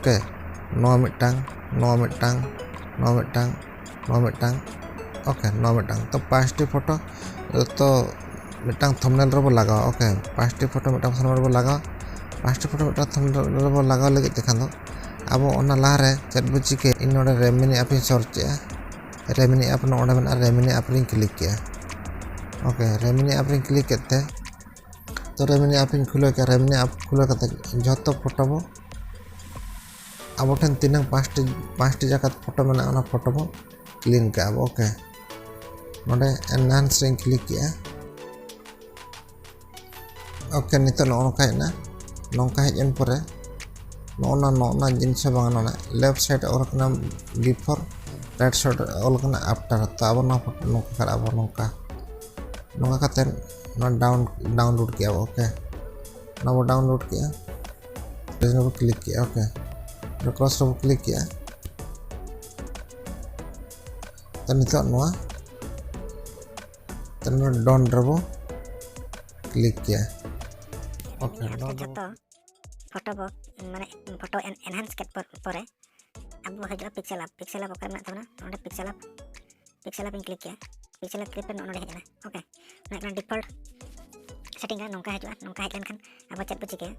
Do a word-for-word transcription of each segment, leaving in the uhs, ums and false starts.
Okay, ᱱᱚᱣᱟ ᱢᱤᱫᱴᱟᱝ, ᱱᱚᱣᱟ ᱢᱤᱫᱴᱟᱝ, ᱱᱚᱣᱟ ᱢᱤᱫᱴᱟᱝ, ᱱᱚᱣᱟ ᱢᱤᱫᱴᱟᱝ, ᱳᱠᱮ, ᱱᱚᱣᱟ ᱢᱤᱫᱴᱟᱝ᱾ ᱛᱚ ᱯᱟᱸᱪᱴᱤ ᱯᱷᱳᱴᱳ ᱡᱚᱛᱚ ᱢᱤᱫᱴᱟᱝ ᱛᱷᱟᱢᱵᱱᱮᱞ ᱨᱮᱵᱚ ᱞᱟᱜᱟᱣᱟ᱾ ᱳᱠᱮ, ᱯᱟᱸᱪᱴᱤ ᱯᱷᱳᱴᱳ ᱢᱤᱫᱴᱟᱝ ᱛᱷᱟᱢᱵᱱᱮᱞ ᱨᱮᱵᱚ ᱞᱟᱜᱟᱣᱟ᱾ ᱯᱟᱸᱪᱴᱤ ᱯᱷᱳᱴᱳ ᱢᱤᱫᱴᱟᱝ ᱛᱷᱟᱢᱵᱱᱮᱞ ᱨᱮᱵᱚ ᱞᱟᱜᱟᱣ ᱞᱟᱹᱜᱤᱫ ᱛᱮᱠᱷᱟᱱ ᱫᱚ ᱟᱵᱚ ᱚᱱᱟ ᱞᱟᱦᱟᱨᱮ ᱪᱮᱫ ᱵᱚ ᱪᱤᱠᱟᱹᱭᱟ? ᱤᱧ ᱱᱚᱰᱮ ᱨᱮᱢᱤᱱᱤ ᱟᱯ ᱤᱧ ᱥᱟᱨᱪ ᱮᱜᱼᱟ᱾ ᱨᱮᱢᱤᱱᱤ ᱟᱯ ᱱᱚᱜᱼᱚ ᱱᱚᱰᱮ ᱢᱮᱱᱟᱜᱼᱟ, ᱨᱮᱢᱤᱱᱤ ᱟᱯ ᱨᱤᱧ ᱠᱞᱤᱠ ᱠᱮᱜᱼᱟ᱾ ᱳᱠᱮ, ᱨᱮᱢᱤᱱᱤ ᱟᱯ ᱨᱤᱧ ᱠᱞᱤᱠ ᱠᱮᱫ ᱛᱮ, ᱛᱚ ᱨᱮᱢᱤᱱᱤ ᱟᱯ ᱤᱧ ᱠᱷᱩᱞᱟᱹᱣ ᱠᱮᱜᱼᱟ᱾ ᱨᱮᱢᱤᱱᱤ ᱟᱯ ᱠᱷᱩᱞᱟᱹᱣ ᱠᱟᱛᱮ ᱡᱷᱚᱛᱚ ᱯᱷᱳᱴᱳ ᱵᱚ, ᱟᱵᱚ ᱴᱷᱮᱱ ᱛᱤᱱᱟᱹᱝ ᱯᱟᱸᱪᱴᱤ, ᱯᱟᱸᱪᱴᱤ ᱡᱟᱠᱟᱛ ᱯᱷᱳᱴᱳ ᱢᱮᱱᱟᱜᱼᱟ, ᱚᱱᱟ ᱯᱷᱳᱴᱳ ᱵᱚ ᱠᱞᱤᱱ ᱠᱟᱜᱼᱟ ᱵᱚ᱾ ᱳᱠᱮ, ᱱᱚᱰᱮ ᱮᱱᱦᱟᱱᱥ ᱨᱤᱧ ᱠᱞᱤᱠ ᱠᱮᱜᱼᱟ᱾ ᱳᱠᱮ, ᱱᱤᱛᱚᱜ ᱱᱚᱜᱼᱚ ᱱᱚᱝᱠᱟ ᱦᱮᱡ ᱮᱱᱟ᱾ ᱱᱚᱝᱠᱟ ᱦᱮᱡ ᱮᱱ ᱯᱚᱨᱮ ᱱᱚᱜᱼᱚ ᱱᱟ, ᱱᱚᱜᱼᱚ ᱱᱟ ᱡᱤᱱᱤᱥ ᱦᱚᱸ ᱵᱟᱝ, ᱱᱚᱰᱮ ᱞᱮᱯᱷᱴ ᱥᱟᱭᱤᱰ ᱚᱞ ᱠᱟᱱᱟ ᱵᱤᱯᱷᱳᱨ, ᱨᱟᱭᱤᱴ ᱥᱟᱭᱤᱰ ᱚᱞ ᱠᱟᱱᱟ ᱟᱯᱷᱴᱟᱨ᱾ ᱛᱚ ᱟᱵᱚ ᱱᱚᱣᱟ ᱯᱷᱳᱴᱳ ᱱᱚᱝᱠᱟ ᱠᱟᱜᱼᱟ ᱵᱚ, ᱱᱚᱝᱠᱟ, ᱱᱚᱝᱠᱟ ᱠᱟᱛᱮ ᱱᱚᱣᱟ ᱰᱟᱣᱩᱱ, ᱰᱟᱣᱩᱱᱞᱳᱰ ᱠᱮᱜᱼᱟ ᱵᱚ᱾ ᱳᱠᱮ, ᱱᱚᱣᱟ ᱵᱚ ᱰᱟᱣᱩᱱᱞᱳᱰ ᱠᱮᱜᱼᱟ, ᱨᱮᱡᱤᱥᱴᱟᱨ ᱵᱚ ᱠᱞᱤᱠ ᱠᱮᱜᱼᱟ᱾ ᱳᱠᱮ, ᱠᱨᱚᱥ ᱨᱮᱵᱚ ᱠᱞᱤᱠ ᱠᱮᱜᱼᱟ᱾ ᱛᱚ ᱱᱤᱛᱚᱜ ᱱᱚᱣᱟ, ᱛᱚ ᱱᱚᱣᱟ ᱰᱚᱱ ᱨᱮᱵᱚ ᱠᱞᱤᱠ ᱠᱮᱜᱼᱟ᱾ ᱳᱠᱮ, ᱟᱨ ᱰᱚᱱ ᱨᱮᱵᱚ ᱡᱚᱛᱚ ᱯᱷᱳᱴᱳ ᱵᱚ, ᱢᱟᱱᱮ ᱯᱷᱳᱴᱳ ᱮᱱ-, ᱮᱱᱦᱟᱱᱥ ᱠᱮᱫ ᱯᱚᱨ-, ᱯᱚᱨᱮ ᱟᱵᱚ ᱦᱤᱡᱩᱜᱼᱟ ᱯᱤᱠᱥᱮᱞ ᱟᱯ᱾ ᱯᱤᱠᱥᱮᱞ ᱟᱯ ᱚᱠᱟᱨᱮ ᱢᱮᱱᱟᱜ ᱛᱟᱵᱚᱱᱟ? ᱚᱸᱰᱮ ᱯᱤᱠᱥᱮᱞ ᱟᱯ, ᱯᱤᱠᱥᱮᱞ ᱟᱯ ᱤᱧ ᱠᱞᱤᱠ ᱠᱮᱜᱼᱟ᱾ ᱯᱤᱠᱥᱮᱞ ᱟᱯ ᱠᱞᱤᱠ ᱯᱚᱨᱮ ᱱᱚᱜᱼᱚ ᱱᱚᱰᱮ ᱦᱮᱡ ᱮᱱᱟ᱾ ᱳᱠᱮ, ᱱᱚᱣᱟ ᱦᱩᱭᱩᱜ ᱠᱟᱱᱟ ᱰᱤᱯᱷᱚᱞᱴ ᱥᱮᱴᱤᱝ ᱠᱟᱱᱟ᱾ ᱱᱚᱝᱠᱟ ᱦᱤᱡᱩᱜᱼᱟ᱾ ᱱᱚᱝᱠᱟ ᱦᱮᱡ ᱞᱮᱱᱠᱷᱟᱱ ᱟᱵᱚ ᱪᱮᱫ ᱵᱚ ᱪᱤᱠᱟᱹᱭᱟ?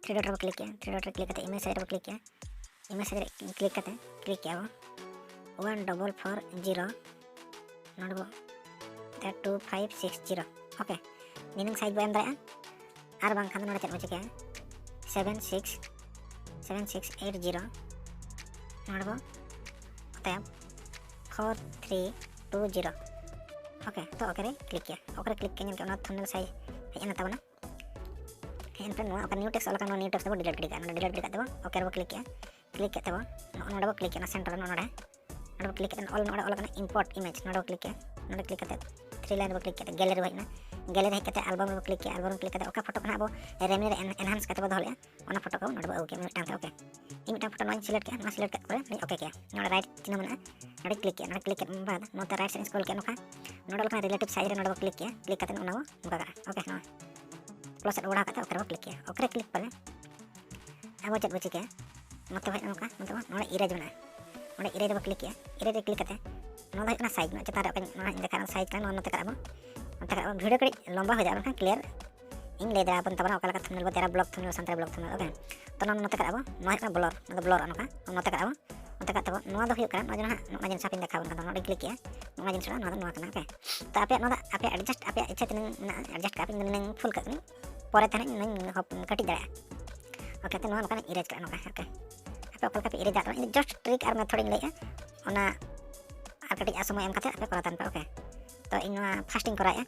ᱛᱷᱨᱤ ᱰᱚᱴ ᱨᱮᱵᱚ ᱠᱞᱤᱠ ᱠᱮᱜᱼᱟ᱾ ᱛᱷᱨᱤ ᱰᱚᱴ ᱨᱮ ᱠᱞᱤᱠ ᱠᱟᱛᱮ ᱤᱢᱮᱡᱽ ᱥᱟᱭᱤᱡᱽ ᱨᱮᱵᱚ ᱠᱞᱤᱠ ᱠᱮᱜᱼᱟ᱾ ᱤᱢᱮᱡᱽ ᱥᱟᱭᱤᱡᱽ ᱨᱮ ᱠᱞᱤᱠ ᱠᱟᱛᱮ, ᱠᱞᱤᱠ ᱠᱮᱜᱼᱟ ᱵᱚ ᱚᱣᱟᱱ ᱰᱚᱵᱚᱞ ᱯᱷᱳᱨ ᱡᱤᱨᱳ, ᱱᱚᱰᱮ ᱵᱚ two five six zero. Okay, ᱱᱤᱱᱟᱹᱝ ᱥᱟᱭᱤᱡᱽ ᱵᱚ ᱮᱢ ᱫᱟᱲᱮᱭᱟᱜᱼᱟ᱾ ᱟᱨ ᱵᱟᱝᱠᱷᱟᱱ ᱫᱚ ᱱᱚᱰᱮ ᱪᱮᱫ ᱵᱚ ᱪᱤᱠᱟᱹᱭᱟ? Seven six, seven six eight zero, ᱱᱚᱰᱮ ᱵᱚ ᱚᱛᱟᱭᱟ four three two zero. Okay, ᱛᱚ ᱳᱠᱮ ᱨᱮ ᱠᱞᱤᱠ ᱠᱮᱜᱼᱟ᱾ ᱳᱠᱮ ᱨᱮ ᱠᱞᱤᱠ ᱠᱮᱜᱼᱟ, ᱧᱮᱞ ᱠᱮᱜᱼᱟ ᱚᱱᱟ ᱛᱷᱟᱢᱵᱱᱮᱞ ᱥᱟᱭᱤᱡᱽ ᱦᱮᱡ ᱮᱱᱟ ᱛᱟᱵᱚᱱᱟ᱾ ᱦᱮᱡ ᱮᱱ ᱯᱚᱨᱮ ᱱᱚᱣᱟ ᱚᱠᱟ ᱱᱤᱭᱩ ᱴᱮᱠᱥᱴ ᱚᱞ ᱟᱠᱟᱱᱟ, ᱱᱚᱣᱟ ᱱᱤᱭᱩ ᱴᱮᱠᱥᱴ ᱫᱚᱵᱚ ᱰᱤᱞᱤᱴ ᱜᱤᱰᱤ ᱠᱟᱜᱼᱟ᱾ ᱱᱚᱰᱮ ᱰᱤᱞᱤᱴ ᱜᱤᱰᱤ ᱠᱟᱜ ᱛᱮᱵᱚ ᱳᱠᱮ ᱨᱮᱵᱚ ᱠᱞᱤᱠ ᱠᱮᱜᱼᱟ᱾ ᱠᱞᱤᱠ ᱠᱮᱜᱼᱟ ᱛᱮᱵᱚ ᱱᱚᱜᱼᱚ ᱱᱚᱰᱮ ᱵᱚ ᱠᱞᱤᱠ ᱠᱮᱜᱼᱟ, ᱚᱱᱟ ᱥᱮᱱᱴᱟᱨ ᱨᱮ ᱱᱚᱜᱼᱚ ᱱᱚᱰᱮ, ᱱᱚᱰᱮ ᱵᱚ ᱠᱞᱤᱠ ᱠᱮᱜᱼᱟ᱾ ᱚᱞ ᱱᱚᱰᱮ ᱚᱞ ᱟᱠᱟᱱᱟ ᱤᱢᱯᱳᱨᱴ ᱤᱢᱮᱡᱽ, ᱱᱚᱰᱮ ᱵᱚ ᱠᱞᱤᱠ ᱠᱮᱜᱼᱟ᱾ ᱱᱚᱰᱮ ᱠᱞᱤᱠ ᱠᱟᱛᱮ ᱛᱷᱨᱤ ᱞᱟᱭᱤᱱ ᱨᱮᱵᱚ ᱠᱞᱤᱠ ᱠᱮᱜᱼᱟ, ᱜᱮᱞᱟᱨᱤ ᱨᱮᱵᱚ ᱦᱮᱡ ᱮᱱᱟ᱾ ᱜᱮᱞᱟᱨᱤ ᱦᱮᱡ ᱠᱟᱛᱮ ᱟᱞᱵᱟᱢ ᱨᱮᱵᱚ ᱠᱞᱤᱠ ᱠᱮᱜᱼᱟ᱾ ᱟᱞᱵᱟᱢ ᱨᱮᱵᱚ ᱠᱞᱤᱠ ᱠᱟᱛᱮ ᱚᱠᱟ ᱯᱷᱳᱴᱳ ᱠᱷᱚᱱᱟᱜ ᱟᱵᱚ ᱨᱮᱢᱤᱱᱤ ᱨᱮ ᱮᱱ-, ᱮᱱᱦᱟᱱᱥ ᱠᱟᱛᱮ ᱵᱚ ᱫᱚᱦᱚ ᱞᱮᱜᱼᱟ, ᱚᱱᱟ ᱯᱷᱳᱴᱳ ᱠᱚ ᱱᱚᱰᱮ ᱵᱚ ᱟᱹᱜᱩ ᱠᱮᱜᱼᱟ ᱢᱤᱫᱴᱟᱝ ᱛᱮ᱾ ᱳᱠᱮ, ᱤᱧ ᱢᱤᱫᱴᱟᱝ ᱯᱷᱳᱴᱳ ᱱᱚᱣᱟᱧ ᱥᱤᱞᱮᱠᱴ ᱠᱮᱜᱼᱟ, ᱱᱚᱣᱟ ᱥᱤᱞᱮᱠᱴ ᱠᱟᱛᱮ ᱯᱚᱨᱮ ᱱᱚᱰᱮ ᱳᱠᱮ ᱠᱮᱜᱼᱟ᱾ ᱱᱚᱰᱮ ᱨᱟᱭᱤᱴ ᱪᱤᱱᱦᱟᱹ ᱢᱮᱱᱟᱜᱼᱟ, ᱱᱚᱰᱮ ᱠᱞᱤᱠ ᱠᱮᱜᱼᱟ᱾ ᱱᱚᱰᱮ ᱠᱞᱤᱠ ᱠᱮᱫ ᱵᱟᱫ ᱱᱚᱛᱮ ᱨᱟᱭᱤᱴ ᱥᱮᱫ ᱤᱧ ᱥᱠᱨᱚᱞ ᱠᱮᱜᱼᱟ, ᱱᱚᱝᱠᱟ ᱱᱚᱰᱮ ᱚᱞ ᱠᱟᱱᱟ ᱨᱤᱞᱮᱴᱤᱵᱷ ᱥᱟᱭᱤᱡᱽ ᱨᱮ, ᱱᱚᱰᱮ ᱵᱚ ᱠᱞᱤᱠ ᱠᱮᱜᱼᱟ᱾ ᱠᱞᱤᱠ ᱠᱟᱛᱮ ᱚᱱᱟ ᱵᱚ ᱱᱚᱝᱠᱟ ᱠᱟᱜᱼᱟ᱾ ᱳᱠᱮ, ᱱᱚᱣᱟ ᱯᱞᱟᱥ ᱥᱮᱫ ᱚᱰᱟᱣ ᱠᱟᱛᱮ ᱳᱠᱮ ᱨᱮᱵᱚ ᱠᱞᱤᱠ ᱠᱮᱜᱼᱟ᱾ ᱳᱠᱮ ᱨᱮ ᱠᱞᱤᱠ ᱯᱚᱨᱮ ᱟᱵᱚ ᱪᱮᱫ ᱵᱚ ᱪᱤᱠᱟᱹᱭᱟ? ᱱᱚᱛᱮ ᱦᱮᱡ ᱱᱚᱝᱠᱟ, ᱱᱚᱛᱮ ᱱᱚᱰᱮ erase ᱢᱮᱱᱟᱜᱼᱟ, ᱱᱚᱰᱮ erase ᱨᱮᱵᱚ click ᱮᱜᱼᱟ᱾ Erase ᱨᱮ click ᱠᱟᱛᱮ ᱱᱚᱣᱟ ᱫᱚ ᱦᱩᱭᱩᱜ ᱠᱟᱱᱟ size, ᱱᱚᱣᱟ ᱪᱮᱛᱟᱱ ᱨᱮ ᱚᱠᱟᱧ ᱱᱚᱣᱟ ᱦᱟᱸᱜ ᱤᱧ ᱫᱮᱠᱷᱟᱣ ᱠᱟᱱᱟ size ᱠᱟᱱᱟ, ᱱᱚᱣᱟ ᱱᱚᱛᱮ ᱠᱟᱜᱼᱟ ᱵᱚ, ᱱᱚᱛᱮ ᱠᱟᱜᱼᱟ ᱵᱚ᱾ ᱵᱷᱤᱰᱤᱭᱳ ᱠᱟᱹᱴᱤᱡ ᱞᱚᱢᱵᱟ ᱦᱩᱭ ᱫᱟᱲᱮᱭᱟᱜᱼᱟ, ᱢᱮᱱᱠᱷᱟᱱ clear ᱤᱧ ᱞᱟᱹᱭ ᱫᱟᱲᱮᱭᱟᱵᱚᱱ ᱛᱟᱵᱚᱱᱟ ᱚᱠᱟ ᱞᱮᱠᱟ thumbnail ᱵᱚ ᱛᱮᱭᱟᱨᱟ, blog thumbnail, Santali blog thumbnail, okay᱾ ᱛᱚ ᱱᱚᱣᱟ ᱱᱚᱛᱮ ᱠᱟᱜᱼᱟ ᱵᱚ, ᱱᱚᱣᱟ ᱦᱩᱭᱩᱜ ᱠᱟᱱᱟ blur, ᱱᱚᱣᱟ ᱫᱚ blur ᱱᱚᱝᱠᱟ, ᱱᱚᱛᱮ ᱠᱟᱜᱼᱟ ᱵᱚ᱾ ᱱᱚᱣᱟ ᱫᱚ ᱦᱩᱭᱩᱜ ᱠᱟᱱᱟ ᱱᱚᱣᱟ ᱡᱟᱦᱟᱸ ᱱᱚᱜᱼᱚ ᱱᱚᱣᱟ ᱡᱤᱱᱤᱥ ᱦᱟᱸᱜ ᱤᱧ ᱫᱮᱠᱷᱟᱣ ᱠᱟᱱᱟ, ᱱᱚᱰᱮ click ᱮᱜᱼᱟ, ᱱᱚᱣᱟ ᱡᱤᱱᱤᱥ ᱠᱟᱱᱟ, ᱱᱚᱣᱟ ᱫᱚ ᱱᱚᱣᱟ ᱠᱟᱱᱟ, okay᱾ ᱛᱚ ᱟᱯᱮᱭᱟᱜ ᱱᱚᱣᱟ ᱫᱚ ᱟᱯᱮᱭᱟᱜ adjust, ᱟᱯᱮᱭᱟᱜ ᱤᱪᱪᱷᱟ ᱛᱤᱱᱟᱹᱝ ᱢᱮᱱᱟᱜᱼᱟ adjust ᱠᱟᱜᱼᱟ ᱯᱮ, ᱤᱧ ᱫᱚ ᱱᱤᱱᱟᱹᱝ full ᱠᱟᱜ ᱠᱟᱹᱱᱟᱹᱧ, ᱯᱚᱨᱮ ᱛᱮ ᱦᱟᱸᱜ ᱤᱧ ᱠᱟᱹᱴᱤᱡ ᱫᱟᱲᱮᱭᱟᱜᱼᱟ, okay᱾ ᱛᱚ ᱱᱚᱣᱟ ᱱᱚᱝᱠᱟᱧ erase ᱠᱟᱜᱼᱟ ᱱᱚᱝᱠᱟ, okay᱾ ᱟᱯᱮ ᱚᱠᱟ ᱞᱮᱠᱟ ᱯᱮ erase ᱫᱟᱲᱮᱭᱟᱜᱼᱟ, ᱤᱧ ᱫᱚ just trick ᱟᱨ method ᱤᱧ ᱞᱟᱹᱭᱮᱜᱼᱟ, ᱚᱱᱟ ᱟᱨ ᱠᱟᱹᱴᱤᱡ ᱟᱜ ᱥᱚᱢᱚᱭ ᱮᱢ ᱠᱟᱛᱮ ᱟᱯᱮ ᱠᱚᱨᱟᱣ ᱛᱟᱦᱮᱱ ᱯᱮ, okay᱾ ᱛᱚ ᱤᱧ ᱱᱚᱣᱟ first ᱤᱧ ᱠᱚᱨᱟᱣᱮᱜᱼᱟ᱾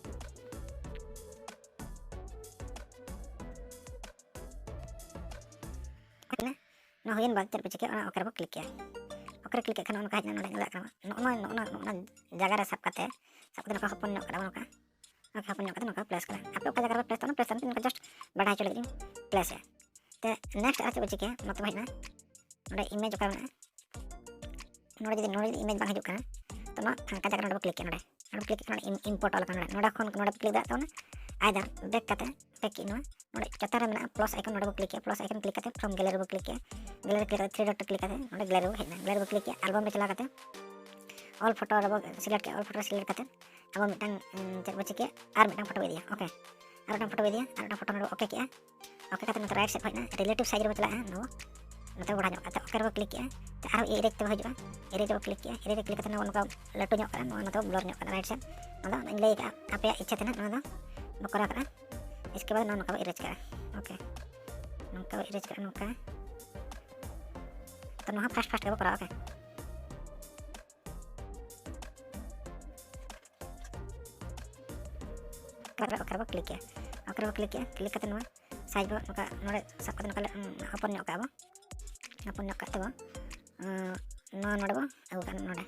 ᱱᱚᱣᱟ ᱦᱩᱭᱮᱱ ᱵᱟᱫ ᱪᱮᱫ ᱯᱮ ᱪᱤᱠᱟᱹᱭᱟ, ᱚᱱᱟ okay ᱨᱮᱵᱚ click ᱮᱜᱼᱟ᱾ Okay ᱨᱮ click ᱮᱫ ᱠᱷᱟᱱ ᱱᱚᱜᱼᱚ ᱱᱚᱝᱠᱟ ᱦᱮᱡ ᱮᱱᱟ, ᱱᱚᱰᱮ ᱧᱮᱞ ᱫᱟᱲᱮᱭᱟᱜ ᱠᱟᱱᱟ ᱱᱚᱜᱼᱚ ᱱᱚᱣᱟ, ᱱᱚᱜᱼᱚ ᱱᱚᱣᱟ, ᱱᱚᱜᱼᱚ ᱱᱚᱣᱟ ᱡᱟᱭᱜᱟ ᱨᱮ ᱥᱟᱵ ᱠᱟᱛᱮ, ᱥᱟᱵ ᱠᱟᱛᱮ ᱱᱚᱝᱠᱟ ᱦᱚᱯᱚᱱ ᱧᱚᱜ ᱠᱟᱫᱟ ᱵᱚᱱ ᱱᱚᱝᱠᱟ᱾ Okay, ᱦᱚᱯᱚᱱ ᱧᱚᱜ ᱠᱟᱛᱮ ᱱᱚᱝᱠᱟ place ᱠᱟᱫᱟ᱾ ᱟᱯᱮ ᱚᱠᱟ ᱡᱟᱭᱜᱟ ᱨᱮᱯᱮ place ᱛᱟᱵᱚᱱᱟ, place ᱛᱟᱵᱚᱱ ᱱᱚᱝᱠᱟ just ᱵᱟᱰᱟᱭ ᱦᱚᱪᱚ ᱞᱟᱹᱜᱤᱫ ᱤᱧ place ᱮᱜᱼᱟ᱾ ᱛᱮ next ᱟᱨ ᱪᱮᱫ ᱵᱚ ᱪᱤᱠᱟᱹᱭᱟ, ᱱᱚᱛᱮ ᱵᱚ ᱦᱮᱡ ᱮᱱᱟ, ᱱᱚᱰᱮ image ᱚᱠᱟ ᱢᱮᱱᱟᱜᱼᱟ, ᱱᱚᱰᱮ ᱡᱩᱫᱤ, ᱱᱚᱰᱮ ᱡᱩᱫᱤ image ᱵᱟᱝ ᱦᱤᱡᱩᱜ ᱠᱟᱱᱟ, ᱛᱚ ᱱᱚᱣᱟ ᱯᱷᱟᱸᱠᱟ ᱡᱟᱭᱜᱟ ᱨᱮ ᱱᱚᱰᱮ ᱵᱚ click ᱮᱜᱼᱟ, ᱱᱚᱰᱮ, ᱱᱚᱰᱮ click ᱮᱜᱼᱟ, ᱱᱚᱰᱮ im-, import ᱚᱞ ᱟᱠᱟᱱᱟ, ᱱᱚᱰᱮ, ᱱᱚᱰᱮ ᱠᱷᱚᱱ ᱱᱚᱰᱮ ᱯᱮ click ᱫᱟᱲᱮᱭᱟᱜ ᱛᱟᱵᱚᱱᱟ, either back ᱠᱟᱛᱮ, back ᱠᱮᱜ ᱱᱚᱣᱟ, ᱱᱚᱰᱮ ᱪᱮᱛᱟᱱ ᱨᱮ ᱢᱮᱱᱟᱜᱼᱟ plus icon, ᱱᱚᱰᱮ ᱵᱚ click ᱮᱜᱼᱟ, plus icon click ᱠᱟᱛᱮ from gallery ᱨᱮᱵᱚ click ᱮᱜᱼᱟ, gallery click ᱠᱟᱛᱮ three dot ᱨᱮ click ᱠᱟᱛᱮ ᱱᱚᱰᱮ gallery ᱨᱮᱵᱚ ᱦᱮᱡ ᱮᱱᱟ, gallery ᱨᱮᱵᱚ click ᱮᱜᱼᱟ, album ᱨᱮ ᱪᱟᱞᱟᱣ ᱠᱟᱛᱮ all photo ᱨᱮᱵᱚ select ᱠᱮᱜᱼᱟ, all photo ᱨᱮ select ᱠᱟᱛᱮ ᱟᱵᱚ ᱢᱤᱫᱴᱟᱝ, ᱩᱸ, ᱪᱮᱫ ᱵᱚ ᱪᱤᱠᱟᱹᱭᱟ, ᱟᱨ ᱢᱤᱫᱴᱟᱝ ᱯᱷᱳᱴᱳ ᱵᱚ ᱤᱫᱤᱭᱟ, okay, ᱟᱨ ᱢᱤᱫᱴᱟᱝ ᱯᱷᱳᱴᱳ ᱵᱚ ᱤᱫᱤᱭᱟ, ᱟᱨ ᱢᱤᱫᱴᱟᱝ ᱯᱷᱳᱴᱳ ᱱᱚᱰᱮ okay ᱠᱮᱜᱼᱟ, okay ᱠᱟᱛᱮ ᱱᱚᱛᱮ right side ᱠᱷᱚᱡ ᱱᱟ relative size ᱨᱮᱵᱚ ᱪᱟᱞᱟᱜᱼᱟ, ᱱᱚᱣᱟ ᱱᱚᱛᱮ ᱵᱚ ᱵᱟᱲᱦᱟᱣ ᱧᱚᱜ ᱠᱟᱜᱼᱟ, ᱛᱚ okay ᱨᱮᱵᱚ click ᱠᱮᱜᱼᱟ, ᱛᱚ ᱟᱨᱦᱚᱸ erase ᱛᱮᱵᱚ ᱦᱤᱡᱩᱜᱼᱟ, erase ᱨᱮᱵᱚ click ᱠᱮᱜᱼᱟ, erase ᱨᱮ click ᱠᱟᱛᱮ ᱱᱚᱣᱟ ᱱᱚᱝᱠᱟ ᱞᱟᱹᱴᱩ ᱧᱚᱜ ᱠᱟᱱᱟ, ᱱᱚᱣᱟ ᱱᱚᱛᱮ ᱵᱚ blur ᱧᱚᱜ ᱠᱟᱱᱟ right side, ᱱᱚᱣᱟ ᱫᱚ ᱤᱧ ᱞᱟᱹᱭ ᱠᱟᱜᱼᱟ ᱟᱯᱮᱭᱟᱜ ᱤᱪᱪᱷᱟ ᱛᱮ ᱱᱟᱜ ᱱᱚᱣᱟ ᱫᱚ ᱵᱚ ᱠᱚᱨᱟᱣ ᱠᱟᱜᱼᱟ, ᱤᱥᱠᱮ ᱵᱟᱫ ᱱᱚᱣᱟ ᱱᱚᱝᱠᱟ ᱵᱚ erase ᱠᱟᱜᱼᱟ, okay, ᱱᱚᱝᱠᱟ ᱵᱚ erase ᱠᱟᱜᱼᱟ ᱱᱚᱝᱠᱟ, ᱛᱚ ᱱᱚᱣᱟ first first ᱜᱮᱵᱚ ᱠᱚᱨᱟᱣᱟ, okay᱾ Okay ᱨᱮᱵᱚ click ᱮᱜᱼᱟ, okay ᱨᱮᱵᱚ click ᱮᱜᱼᱟ, click ᱠᱟᱛᱮ ᱱᱚᱣᱟ size ᱵᱚ ᱱᱚᱝᱠᱟ ᱱᱚᱰᱮ ᱥᱟᱵ ᱠᱟᱛᱮ ᱱᱚᱝᱠᱟ ᱞᱮ, ᱩᱸ, ᱦᱚᱯᱚᱱ ᱧᱚᱜ ᱠᱟᱜᱼᱟ ᱵᱚ, ᱦᱚᱯᱚᱱ ᱧᱚᱜ ᱠᱟᱜ ᱛᱮᱵᱚ, ᱩᱸ, ᱱᱚᱣᱟ ᱱᱚᱰᱮ ᱵᱚ ᱟᱹᱜᱩ ᱠᱟᱜᱼᱟ ᱱᱚᱰᱮ,